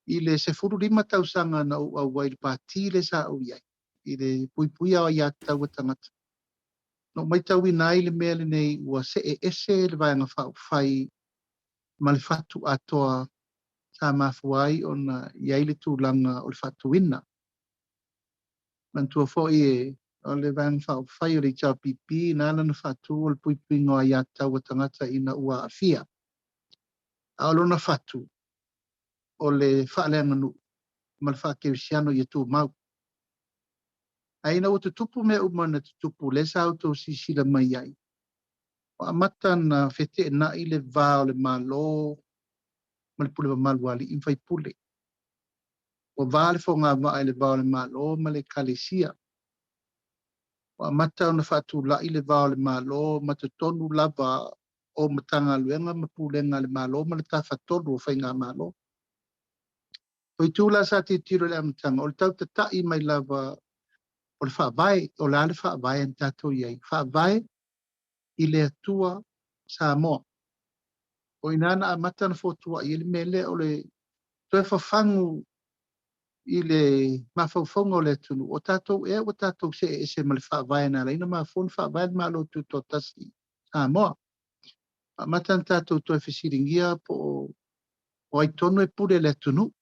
i le 15 tausaga na ou auai i le pati lea sa ou i ai, i le puipuia o aiatatau a tagata. Na ou matauina ai le mea lenei ua see ese le Vaega Faaupufai ma le fatu atoa sa mafua ai ona i ai le tulaga o le faatuina. Manatua foi e o le Vaega Faaupufai o le HRPP na ala ona faatu o le puipuiga o aiatatau a tagata ina ua aafia. A o lona fatu, o le faaleaganuu ma le faakerisiano ia tumau. Ae ina ua tutupu mea uma na tutupu lea sa outou silasila mai ai, ua amata ona feteenai le va o le Malo ma le pule mamalu a alii ma faipule. Ua va le fogavaa i le va o le Malo ma le Ekalesia. Ua amata ona faatulai le va o le Malo ma totonu lava o Matagaluega ma Pulega a le Malo ma le Tafatolu o Faigamalo. O itu la sa tilotilo i le amataga, o le tautatai mai lava o le Faavae, o le a le Faavae na tatou i ai? Faavae i le Atua Samoa. O i ina na amata ona fotuai ai le mea lea o le toe fafagu i le mafaufauga o le atunuu, o tatou ea ua tatou see ese ma le faavae na ala ai ona mafua ona faavae le Malo Tutoatasi i Samoa. Amata ona tatou toe fesiligia po o ai tonu e pule i le atunuu,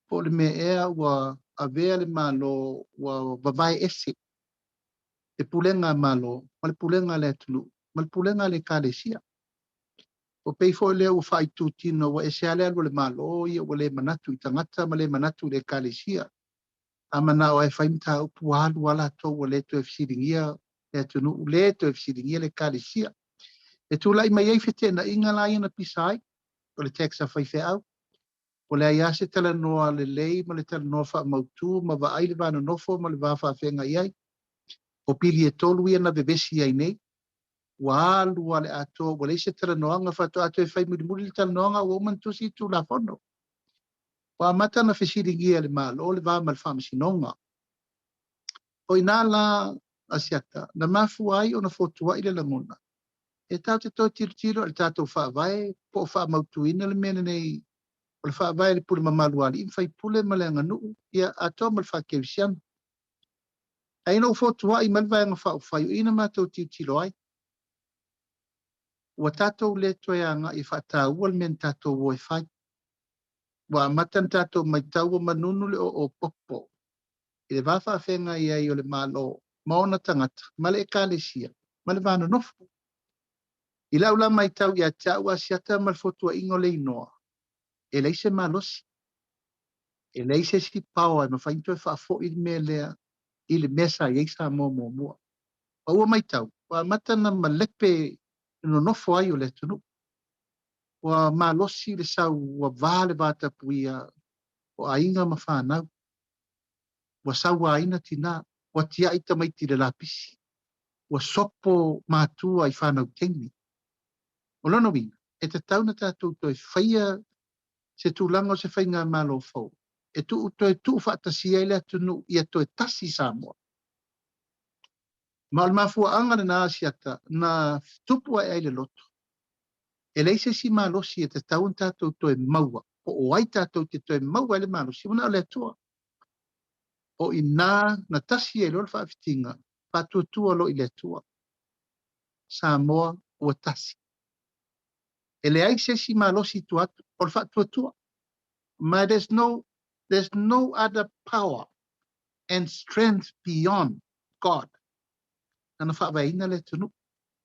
po o le mea ea ua avea le Malo ua vavae ese le pulega a Malo ma le pulega a le atunuu ma le pulega a le Ekalesia. Ua pei foi lea ua faaitutino ua ese lava le alu a le Malo ia ua le manatu i tagata ma le manatu i le Ekalesia. A manao lava e fai mataupu ua alu lava latou ua le toe fesiligia le atunuu, le toe fesiligia le Ekalesia. E tulai mai ai feteenaiga la ia na pisa ai, o le tax a faifeau, ua leai lava se talanoa lelei ma le talanoa faamautu ma vaai le va nonofo ma le va faafeagai ai. O pili e tolu ia na vevesi ai nei, ua alu lava le atoa ua leai se talanoaga faatoa toe fai mulimuli le talanoaga ua uma ona tusi le Tulafono. Ua amata ona fesiligia e le Malo le va ma le Faamasinoga. O i ina la Asiata na mafua ai ona fotuai le lagona e tatou te toe tilotilo i le tatou Faavae po o faamautuina le mea lenei o le Faavae i le pule mamalu a alii ma faipule ma le aganuu ia atoa ma le faakerisiano. Ae ina ua fotuai mai le Vaega Faaupufai, o i na matou tilotilo ai, ua tatou le toe agai e faataua le mea na tatou o e fai. Ua amata ona tatou matau ua manunu le oo popo i le va faafeagai ai o le Malo ma ona tagata ma le Ekalesia ma le va nonofo. I lau la matau ia te au Asiata ma le fotuaiga o le inoa, e leai se malosi, e leai se isi paoa e mafai ona toe faafoi le mea lea i le mea sa i ai Samoa muamua. Ma ua matau, ua amata ona malepe le nonofo ai o le atunuu. Ua malosi le sau, ua va le vatapuia o aiga ma fanau. Ua sauaina tina, ua tiai tamaiti i le lapisi, ua sopo matua i fanau teine. O lona uiga, e tatau ona tatou toe faia se tulaga o se faigamalo fou e tuu toe tuufaatasia ai le atunuu ia toe tasi Samoa. Ma o le mafuaaga lena Asiata na tupu ae ai le loto, e leai se isi malosi e tatau ona tatou toe maua, po o ai tatou te toe maua ai le malosi, ua na o le Atua. O i ina na tasi ai loa le faafitiga, faatuatua loa i le Atua. Samoa ua tasi. E leai se isi malosi i tua atu, o le faatuatua. Ma there's no, there's no other power and strength beyond God na na faavaeina le atunuu.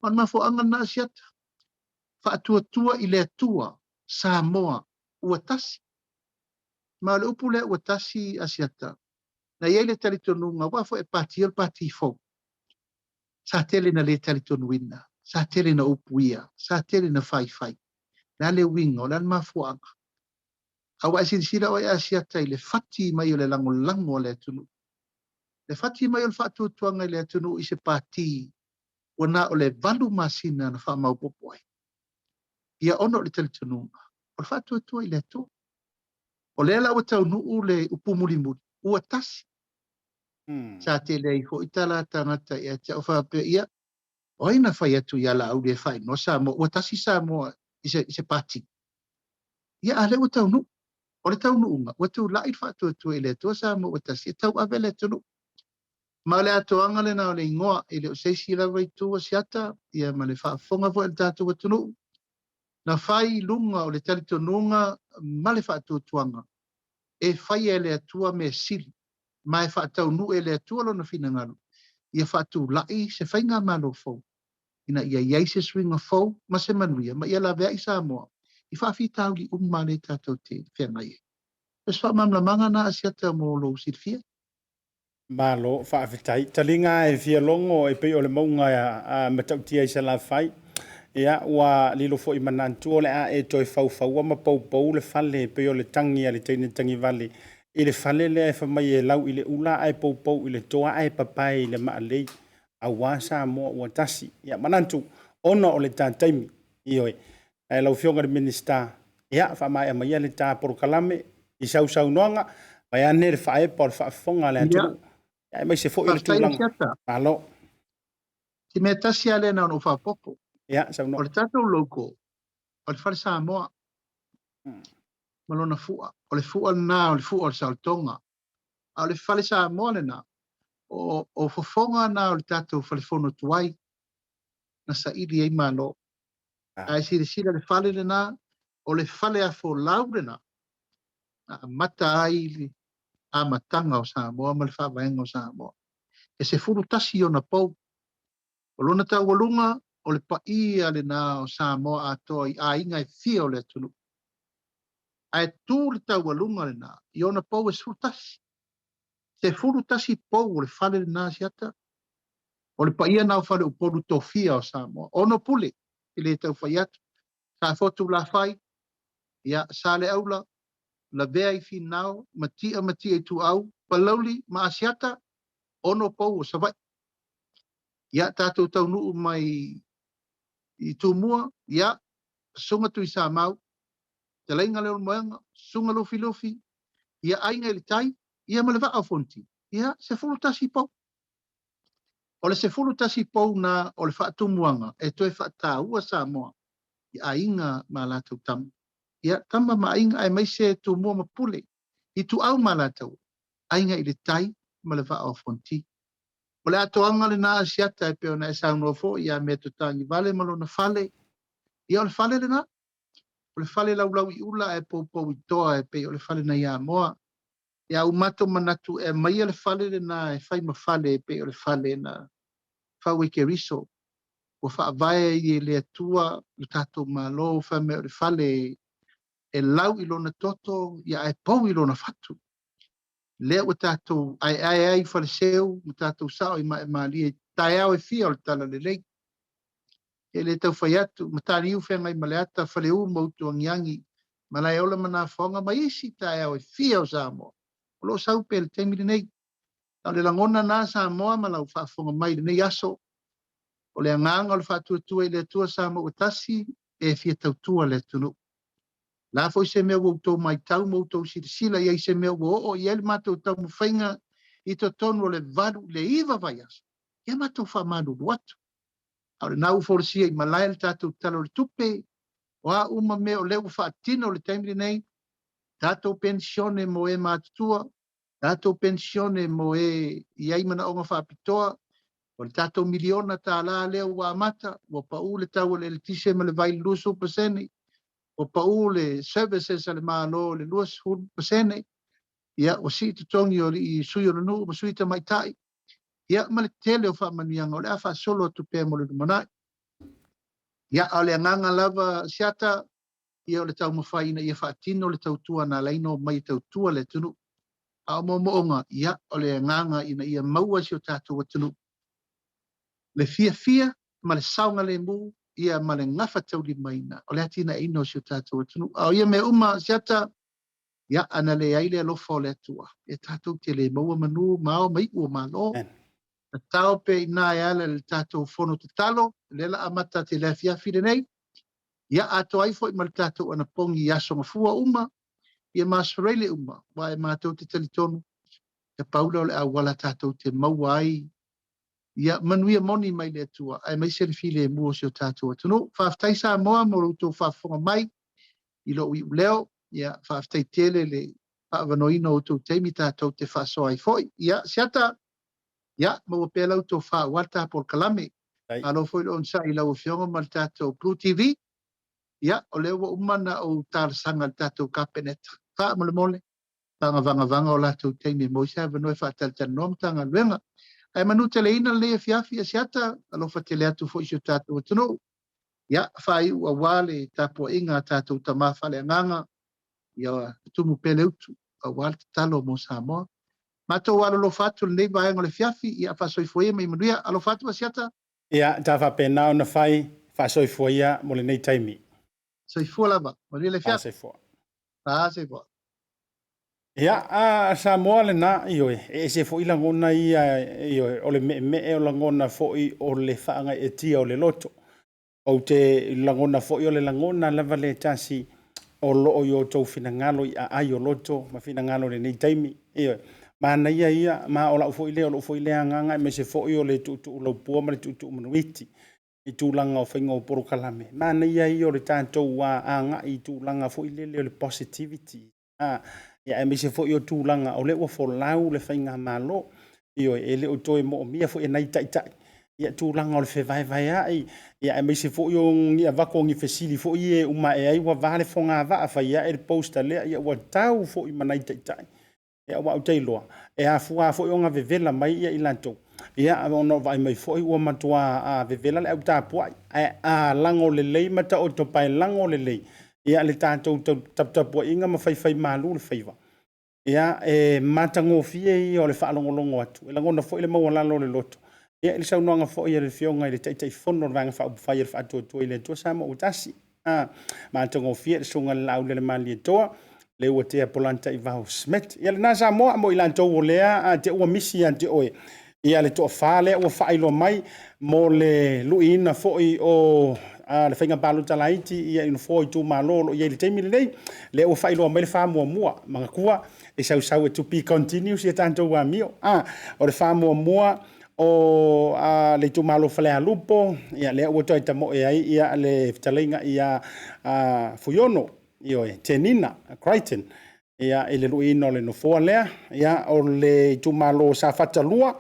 Ma o le mafuaaga lena Asiata, faatuatua i le Atua, Samoa ua tasi. Ma o le upu lea ua tasi Asiata, na i ai le talitonuga, aua foi e pati o le pati fou. Sa tele na le talitonuina, sa tele na upuia, sa tele na faifai. Le a le uiga, o le a le mafuaaga? A ua e silasila oe Asiata i le fati mai o le lagolago a le atunuu, le fati mai o le faatuatuaga i le atunuu i se pati ua na o le 8 masina na faamaopoopo ai. Ia ona o le talitonuga, o le faatuatua i le Atua. O lea la ua taunuu le upu mulimuli, ua tasi. Sa tele ai foi tala a tagata ia te au faapea, ia, o ai na fai atu ia Laauli e faaigoa Samoa, ua tasi Samoa i se, i se pati. Ia, a lea ua taunuu. O le taunuuga, ua tulai le faatuatua i le Atua Samoa ua tasi e tauave le atunuu. Ma o le atoaga lena o le igoa, e le o se isi lava itu o Siata, ia ma le faafofoga foi a le tatou atunuu, na fai i luga o le talitonuga ma le faatuatuaga e faia e le Atua mea sili, ma e faataunuu e le Atua Lona finagalo, ia faatulai se faigamalo fou, ina ia i ai se suiga fou ma se manuia, ma ia laveai Samoa i faafitauli uma lea tatou te feagai ai. O se faamalamalamaga lena Asiata mo lou silafia. Malo faafetai. Taliga e fia logo e pei o le mauga a Matautia i Salafai. Ia, ua lilo foi manatu o le a e toe faufaua ma poupou le fale e pei o le tagi a le teine tagivale i le fale lea e fai mai e lau i le ula ae poupou i le toa ae papae i le maalei aua Samoa ua tasi. Ia, manatu ona o le ta taimi. Ioe. Ae lau Afioga i le Minisita, ia, faamaea maia le ta polokalame i sau saunoaga, vaeane le faaepa o le faafofoga a le atunuu, aemaise foi o le tulaga. Malo. Si mea tasi lava lea na ona ou faaopoopo. Ia, saunoa. O le tatou logo, o le Fale Samoa. ma lona fua. O le fua lena o le fua o le saolotoga. A o le fale Samoa lena, o, o fofoga na o le tatou falefono tuai na saili ai Malo. Ae silasila le fale lena, o le fale afolau lena, na amata ai le amataga o Samoa ma le faavaega o Samoa. E 11 ona pou. O lona taualuga, o le paia lena o Samoa atoa i aiga e fia o le atunuu. Ae tu le taualuga lena i ona pou e 11. 11 pou o le fale lena Asiata. O le paia na o Faleupolu tofia o Samoa. Ono pule, i le tau fai atu. Safotu Lafai, ia, Saleaula, Lavea i Finao, Matia Matia Ituau, Palauli ma Asiata, ono pou o Savaii. Ia, tatou taunuu mai i Tumua, ia, Susuga Tuisamau, Fetalaiga Leulumoega, Susuga Lufilufi, ia Aiga i le Tai, ia ma le Vaa o Fonoti. Ia, 11 pou. O le 11 pou na o le faatumuaga e toe faataua Samoa i aiga ma latou tama. Ia, tama ma aiga aemaise Tumua ma Pule, Ituau ma Alataua, Aiga i le Tai ma le Vaa o Fonoti. O le atoaga lena Asiata e pei ona e saunoa foi ia Meatotagivale ma lona fale. Ia, o le fale lena. O le fale laulau i ula ae poupou i toa e pei o le fale nai Amoa. Ia ua matou manatu e aumaia le fale lena e fai ma fale e pei o le fale na fau e Keriso. Ua faavae ai e le Atua lo tatou Malo fai mai o le fale e lau i lona toto ia ae pou i lona fatu. Lea ua tatou aeae ai i Faleseu ma tatou sao i Maemalie i taeao e fia o le Talalelei. E le tau fai atu, Mataniu Feagaimaleata, Faleu ma Utuagiagi, Malaeola ma Nafoga ma isi taeao e fia o Samoa o lo o sau pea i le taimi lenei. A o le lagona na Samoa ma lau faafofoga mai i lenei aso, o le agaga o le faatuatua i le Atua Samoa ua tasi e fia tautua le atunuu. O le a foi se mea ua outou matau ma outou silasila i ai i se mea ua oo i ai le matou taumafaiga i totonu o le 8 i le 9 vaiaso, ia matou faamalulu atu. A o lena ua folasia i malae le tatou Tala o le Tupe, o a uma mea o lea ua faatino i le taimi lenei, tatou penisione mo e matutua, tatou penisione mo e i ai manaoga faapitoa, o le tatou miliona tala lea ua amata, ua pau le tau o le eletise ma le vai i le 20%, ua pau le services a le Malo i le 20%, ia, ua sii totogi o alii sui o le nuu ma sui tamaitai, ia, ma le tele o faamanuiaga o le a faasolo atu pea mo le lumanai. Ia, a o le agaga lava, Siata, ia o le taumafai ina ia faatino le tautua na ala ai ona omai e tautua le atunuu. A o moomooga, ia, o le agaga ina ia maua e si o tatou atunuu le fiafia ma le saogalemu, ia ma le gafataulimaina o le atinaeina o si o tatou atunuu. A o ia mea uma, Siata, ia, ana leai le alofa o le Atua, e tatou te le maua manu ma ao ma iu o Malo. Tatao pea i ina e ala i le tatou fono tatalo, lea la amata atu i le afiafi lenei, ia atoa ai foi ma le tatou anapogi i aso gafua uma, ia ma aso Faraile uma, aua e matou te talitonu, e pau lea o le auala tatou te maua ai ia manuia moni mai le Atua, aemaise le filemu o si o tatou atunuu. Faafetai Samoa mo lo outou faafofoga mai i lou iuleo. Ia, faafetai tele le faaavanoaina o outou taimi tatou te faasoa ai foi. Ia, Siata, ia, maua pea lau tofa aua le ta polokalame. Malo foi le onosai i lau Afioga ma le tatou Blue TV. Ia, o lea ua uma ona ou talosaga i le tatou Kapeneta. Faamolemole, faagavagavaga o latou taimi e maua ai se avanoa e faatalatalanoa Matagaluega. Ae manuteleina lenei afiafi, Asiata, alofa tele atu foi i si o tatou atunuu. Ia, faaiu aua le tapuaiga a tatou tama faaleagaga, ia tumu pea le utu aua le tatalo mo Samoa. Matou alolofa atu i lenei vaega o le afiafi, ia faasoifua ia ma ia manuia. Alofa atu Asiata. Ia, ta faapena ona fai, faasoifua ia mo lenei taimi. Soifua lava, manuia le afiafi. Faasoifua. Faasoifua. Ia, a Samoa lena, ioe, e ese foi lagona ia, ioe, o le meemee o lagona foi o le faagaeetia o le loto. Ou te lagona foi o le lagona lava le tasi o loo i outou finagalo i aai o loto ma finagalo i lenei taimi. Ioe, manaia ia, ma o lau foi lea, o lou foi lea agaga aemaise foi o le tuutuu laupua ma le tuutuu manuiti. i tulaga o faiga o polokalame, manaia ia o le tatou agai i tulaga foi lele o le positivity, ia aemaise foi o tulaga o lea ua folau le faigamalo. Ioe, e le o toe moomia foi e nai taitai ia tulaga o le fevaevaeai, ia aemaise foi o ni avatu o ni fesili foi ia e uma ae ai ua va le fogavaa, fai ae le post a lea, ia ua tau foi ma nai taitai. Ia aua ou te iloa, e afua foi ona vevela mai i latou, ia ona o vaai mai foi ua matua vevela le au tapuai. Ae a lago lelei ma taoto paelago lelei, ia le tatou taputapuaiga ma faifaimalu le faiva, ia e matagofie ia o le faalogologo atu, e lagona foi le maualalo o le loto, ia i le saunoaga foi a le Afioga i le Taitaifono o le Vaega Faaupufai a le Faatuatua i le Atua Samoa ua Tasi. Matagofie le susuga i le Laaulialemalietoa, Leuatea Polataivao Schmidt. Ia lena Samoa mo i latou o lea te ua misi ia te oe, ia le toafa lea ua faailoa mai mo le luiina foi o le faiga palota laiti i nofoa o itumalo o lo o i ai i le taimi lenei. Lea ua faailoa mai le faamuamua. Manatua, e sausau e to be continue si a tatou amio. O le faamuamua o le itumalo o Falealupo, ia lea ua toe tamoe ai ia le fetalaiga ia Fuiono, ioe, Tenina Crichton, ia, i le luiina o le nofoa lea. Ia, o le itumalo o Safata 2,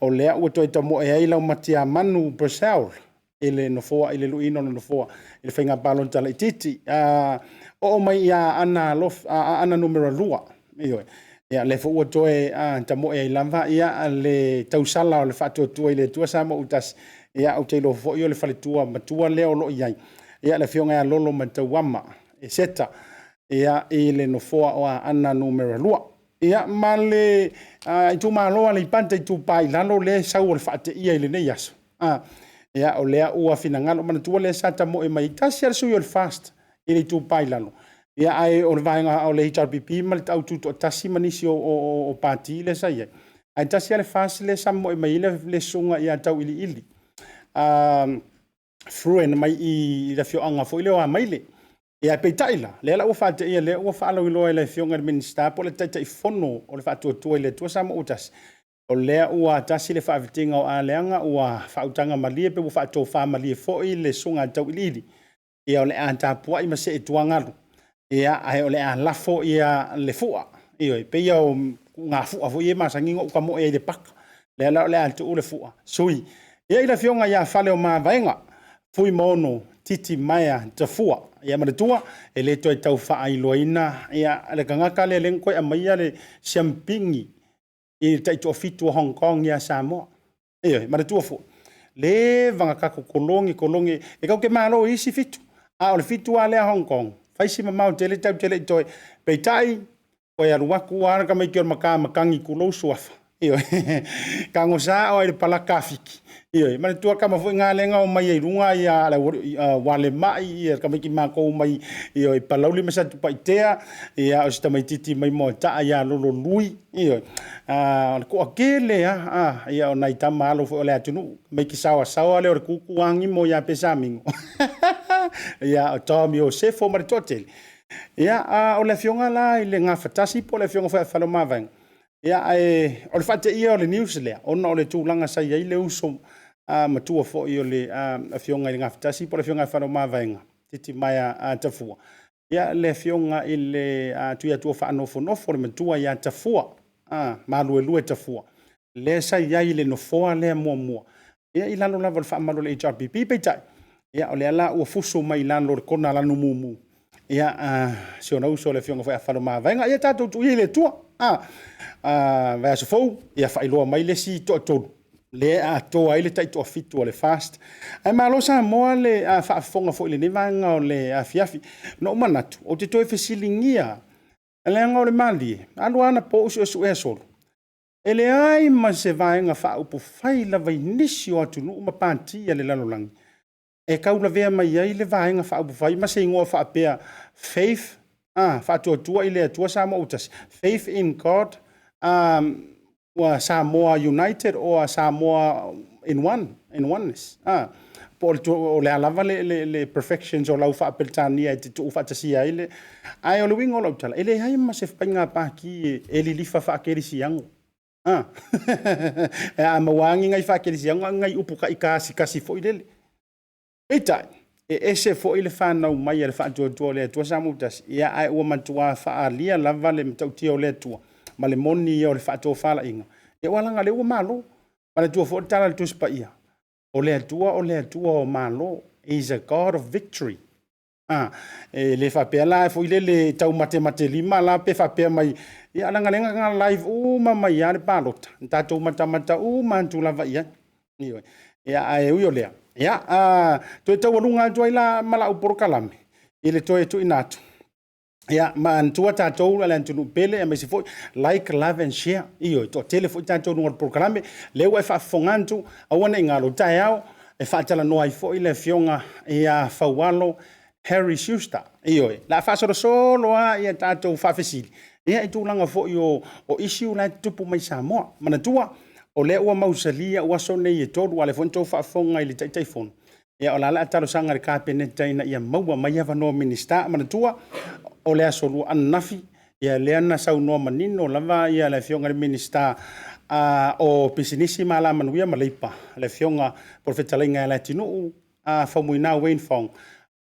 o lea ua toe tamoe ai Laumatiamanu Purcell i le nofoa i le luiina o le nofoa i le faiga palota laitiiti. Oo mai ia Aana Numera 2, ioe, ia lea foi ua toe tamoe ai lava ia le tausala o le Faatuatua i le Atua Samoa ua Tasi. Ia ou te iloa foi o le faletua matua lea o lo o i ai, ia le Afioga ia Lolomatauama Eseta, ia, i le nofoa o Aana Numera 2. Ia, ma le itumalo o Aleipata Itupa i Lalo lea e sau o le faateia i lenei aso. Ia, o lea ua finagalo, manatua lea sa tamoe mai tasi lava le sui o le FAST i le Itupa i Lalo. Ia, ae o le vaega o le HRPP ma le Au Tutoatasi ma nisi o pati lea sa i ai. Ae tasi lava le FAST lea sa moe mai ai le susuga ia Tauiliili Fruin mai i le afioaga foi lea o Amaile. Ia peitai la, lea la ua faateia, lea ua faalauiloa e le Afioga i le Minisita po o le Taitaifono o le Faatuatua i le Atua Samoa ua Tasi, o lea ua tasi le faavitiga o Aleaga, ua faautaga malie pe ua faatofa malie foi le susuga a Tauiliili, ia o le a tapuai ma see tuagalu, ia ae o le a lafo ia le fua. Ioe, pei o gafua foi ia e masani ona ou tamoe ai i le paka. Lea la o le a tuu le fua, sui. Ia i le afioga ia Faleomavaega, Fuimaono Titimaea Tafua. Ia manatua, e le toe tau faailoaina ia le tagata lea na toe aumaia le siamupini i le taitoafitu a Hong Kong ia Samoa. Ioe, manatua foi, leva ona tatou kolone kolone, e tatou te malo i isi fitu, a o le fitu lava lea a Hong Kong, fai si mamao tele tatou te le i toe. Peitai, toe alu atu lava le tamaiti o le matamatagi tulou suafa, ioe, tagosa oe i le palaka a Fiti. Ioe, manatua tama foi na lea na omai ai i luga ia le Walemai, ia tamaiti matou mai ioe, Palauli ma Satupaitea, ia o si tamaititi mai Moataa ia Lololui, ioe, o le toatele lava ia o nai tama alo foi o le atunuu, tamaiti saoasaoa lea o le Tutu Agimo ia Pesamino, ia o Tom Iosefo ma le toatele. Ia, o le afioga la i le Gafatasi po o le afioga foi ia Faleomavaega, ia, ae o le faateia o le news lea, ona o le tulaga sa i ai le uso matua foi o le afioga i le Gafatasi po o le afioga ia Faleomavaega, Titimaea Tafua, ia le afioga i le Tuiatua Faanofonofo, le matua ia Tafua, Maluelue Tafua, lea sa i ai i le nofoa lea muamua, ia i lalo lava o le faamalu o le HRPP. Peitai, ia o lea la ua fusu mai i lalo o le kona lanu mumu, ia, si ona uso le afioga foi ia Faleomavaega. Ia tatou tuu ia i le Atua. Vaiaso fou, ia faailoa mai le isi toatolu lea atoa ai le taitoafitu o le FAST. Ae malo Samoa le faafofoga foi i lenei vaega o le afiafi. Na ou manatu, ou te toe fesiligia, leaga o le malie, alu lava anapo ou suesuea solo, e leai ma se vaega faaupufai lava i nisi o atunuu ma pati a le lalolagi e taulavea mai ai le vaega faaupufai ma se igoa faapea Faith, Faatuatua i le Atua Samoa ua Tasi, Faith in God, Samoa United or Samoa in One, in Oneness. Po o le a lava le perfections o lau faa-Peretania e te tuufaatasia ai le... Ae o le uiga o lau tala, e leai ma se faiga pati e lilifa faakerisiano. E a maua ni nai faakerisiano a o ni nai upu taikasikasi foi lele. Peitai, e ese foi le fanau mai a le faatuatua o le Atua Samoa-tasi, ia ae ua matua faaalia lava le matautia o le Atua ma le moni ia o le faatofalaiga, ia aua leaga o lea ua malo. Manatua foi le tala a le Tusi Paia, o le Atua o le Atua o malo, He is a God of victory. A, e le faapea la foi lele taumatemaitelima la pe faapea mai, ia leaga lea na live uma mai lava le palota, na tatou matamata uma atu lava i ai. Ioe. Ia ae ui o lea, ia a, toe taualuga atu ai la ma lau polokalame i le toe tuuina atu. Ia, manatua tatou le atunuu pele aemaise foi like, love and share. Ioe, toatele foi tatou luga o le polokalame. Lea ua e faafofoga atu, aua ne i galo, taeao e faatalanoa ai foi le afioga ia Faualo Harry Schuster. Ioe, la faasolosolo lava ia tatou faafesili ia i tulaga foi o issue la e tutupu mai Samoa. Manatua, o lea ua mausali au aso nei e tolu, a o lea foi na outou faafofoga i le Taitaifono. Ia o la o le a talosaga i le Kapeneta ina ia maua mai avanoa Minisita. Manatua, o le aso Lua ananafi, ia lea na saunoa manino lava ia le Afioga i le Minisita o Pisinisi ma Alamanuia ma Leipa, le Afioga po o le Fetalaiga ia Leatinuu Faumuina Wayne Fong,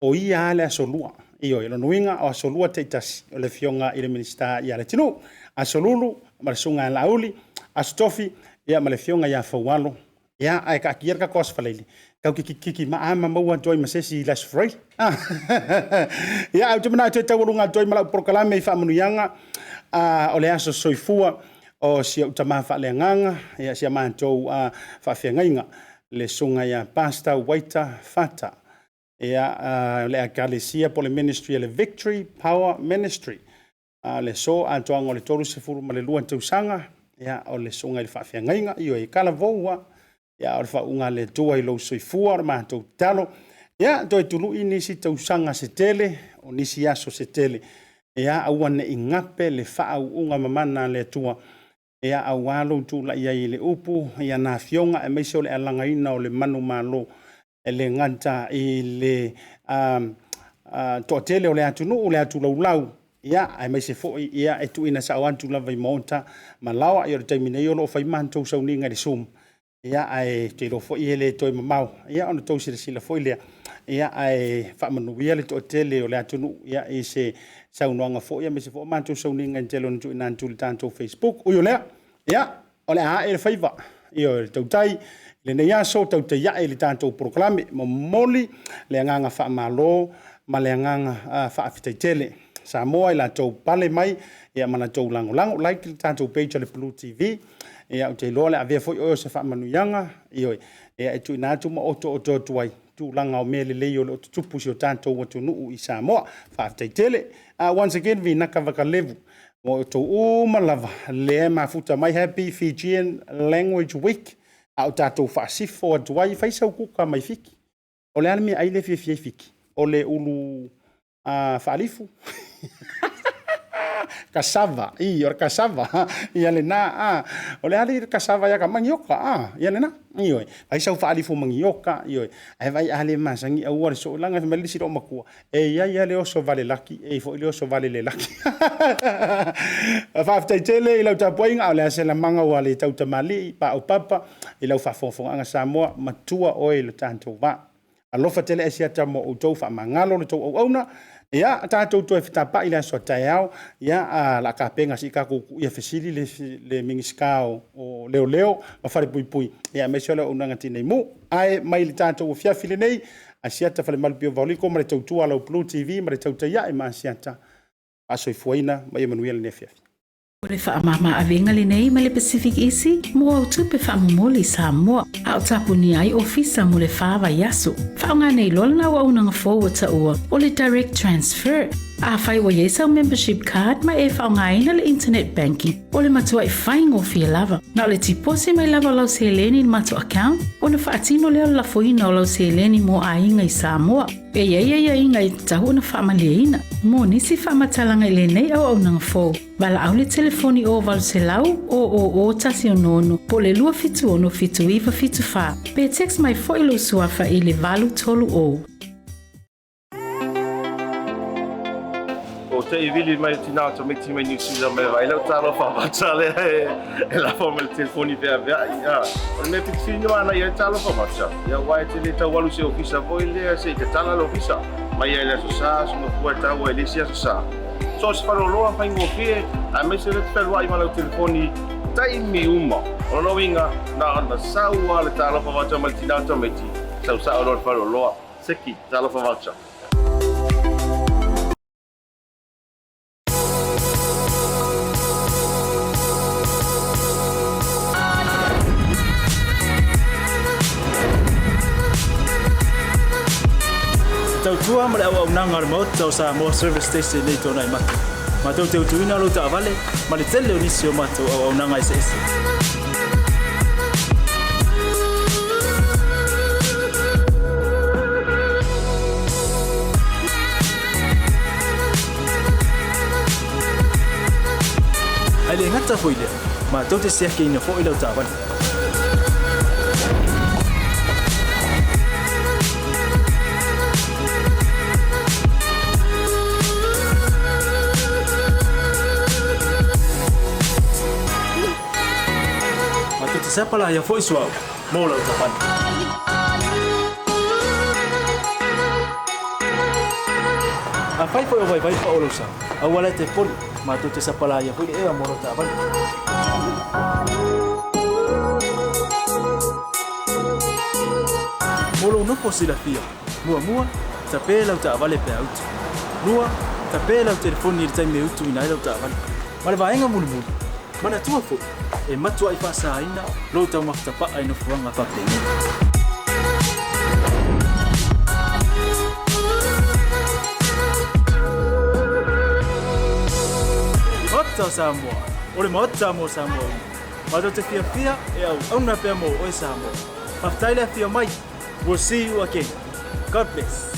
o ia lava le aso Lua. Ioe, lona uiga o aso Lua taitasi o le Afioga i le Minisita ia Leatinuu, aso Lulu ma le Susuga ia Laauli, aso Tofi ia ma le Afioga ia Faualo. Ia, ae taatia le tatou Aso Faraile, tatou te kikiki maama maua atu ai ma se isi i le Aso Faraile. Ia, ae ou te manatu e taualuga atu ai ma lau polokalame i faamanuiaga o le aso soifua o si ou tama faaleagaga, ia, si a matou faafeagaiga, le Susuga ia Pastor Waiter Fata. Ia, o le Ekalesia po o le Ministry a le Victory Power Ministry. A o le aso atoaga o le 32 tausaga, ia, o le susuga i le faafeagaiga, ioe, e talavou lava. Ia, o le faauuga a le Atua i lou soifua, o le matou tatalo, ia, toe tului nisi tausaga se tele, o nisi aso se tele, ia, aua ne i gape le faauuga mamana a le Atua, ia, aua lou tulai ai i le upu, ia na afioga aemaise o le alagaina o le manumalo e le gata i le toatele o le atunuu, le atulaulau, ia, aemaise foi ia, e tuuina sao atu lava i maota ma laoa. Ia, o le taimi nei o lo o fai matou sauniga i le Zoom, ia, ae ou te iloa foi e le toe mamao, ia, ona outou silasila foi lea, ia, ae faamanuia le toatele o le atunuu, ia, i se saunoaga foi, aemaise foi o matou sauniga e tele ona tuuina atu i le tatou Facebook. Ui o lea, ia, o le a ae le faiva, ioe, le tautai i lenei aso, tautai ae i le tatou polokalame. Momoli le agaga faamalo ma le agaga faafetai tele. Samoa i latou pale mai ia ma latou lagolago. Like le tatou page a le Blue TV. Ia, ou te iloa o le a avea foi oe o se faamanuiaga, ioe, ia, e tuuina atu ma otooto atu ai tulaga o mea lelei o lo o tutupu i si o tatou atunuu i Samoa. Faafetai tele. Once again, vinaka vakalevu. Mo outou uma lava lea e mafuta mai, Happy Fijian Language Week, a o tatou faasifo atu ai, fai sau kuka mai Fiki. O le a le meaai lea e fiafia ai Fiki? O le ulu faalifu? Cassava, i, o le cassava, ia lena, a. O le a le cassava ia ka manioka, a, ia lena, ioe. Fai sau faalifu manioka, ioe. Ae vaai a le masani aua le soo, leaga fai mai le isi loomatua, E i ai lava le oso vale laki, e i ai foi le oso vale le laki. Faafetai tele i lau tapuaiga, a o le a se lamaga ua le tautamalii, paopapa i lau faafogafogaaga Samoa, matua oe i lo tatou vaa. Alofa tele Asiata mo outou, faamagalo le tou auauna. Ia, tatou toe fetapai i le aso a taeao, ia, a la tapena se i tatou tuuia fesili le, le Minisita o Leoleo ma Falepuipui, ia, aemaise o le auaunaga Tinei Mu. Ae mai le tatou afiafi lenei, Asiata Falemalu Vaoliko ma le tautua a lau Blue TV ma le tautai ae ma Asiata faasoifuaina ma ia manuia lenei afiafi. O le faamama-avega lenei mai le Pacific Easy mo au tupe faamomoli i Samoa, a o tapunia ai ofisa mo le fa vaiaso. Faaaoga nei loa lena auaunaga fou ua taua o le Direct Transfer. Afai ua i ai sau membership card ma e faaaogaina le internet banking, o le matuai faigofie lava. Na o le tiposi mai lava o lau seleni i le matou account, ona faatino lea o le lafoina o lau seleni mo aiga i Samoa. E i ai aiaiga e tatau ona faamalieina. Mo nisi faamatalaga i lenei auaunaga fou, valaau le telefoni o 800 000 166 po o le 276 7974 pe text mai foi lou suafa i le 830. Se i vili mai le tina o tamaiti mai Niu Sila mai vaai lau talofa vata lea e lafo mai le telefoni feaveai. O le mea pitofili ni manaia ai talofa vata, ia aua e te le tau alu i se ofisa foi lea se i tatala le ofisa mai ai le Aso Sa, Aso Gafua e tau ai i le isi Aso Sa. So o se faleoloa faigofie aemaise lea te fealuai ma lau telefoni taimi uma. O lona uiga, na ona sau lava le talofa vata mai le tina o tamaiti, sau sao loa i le faleoloa. Seki, talofa vata. Tautua ma le auaunaga a le Maota o Samoa Service Station nei tona i matou. Matou te utuina lou taavale ma le tele o nisi o matou auaunaga eseese. Ae le gata foi lea, matou te siakiina foi lau taavale. Matou te sapalaia foi suauu mo lau taavale. Afai foi o vaivai pao lou sa, aua la e te poli, matou te sapalaia foi le ea mo lau taavale. Mo lou nofo silafia, muamua, tape lau taavale pe a utu. Lua, tape lau telefoni i le taimi e utuina ai lau taavale. Ma le vaega mulimuli, manatua foi, e matuai faasaina lou taumafa tapaa i nofoaga faapenei. Maota o Samoa, o le Maota mo Samoa uma. Matou te fiafia e auauna pea mo oe Samoa. Faafetai le afio mai. We'll see you again. God bless.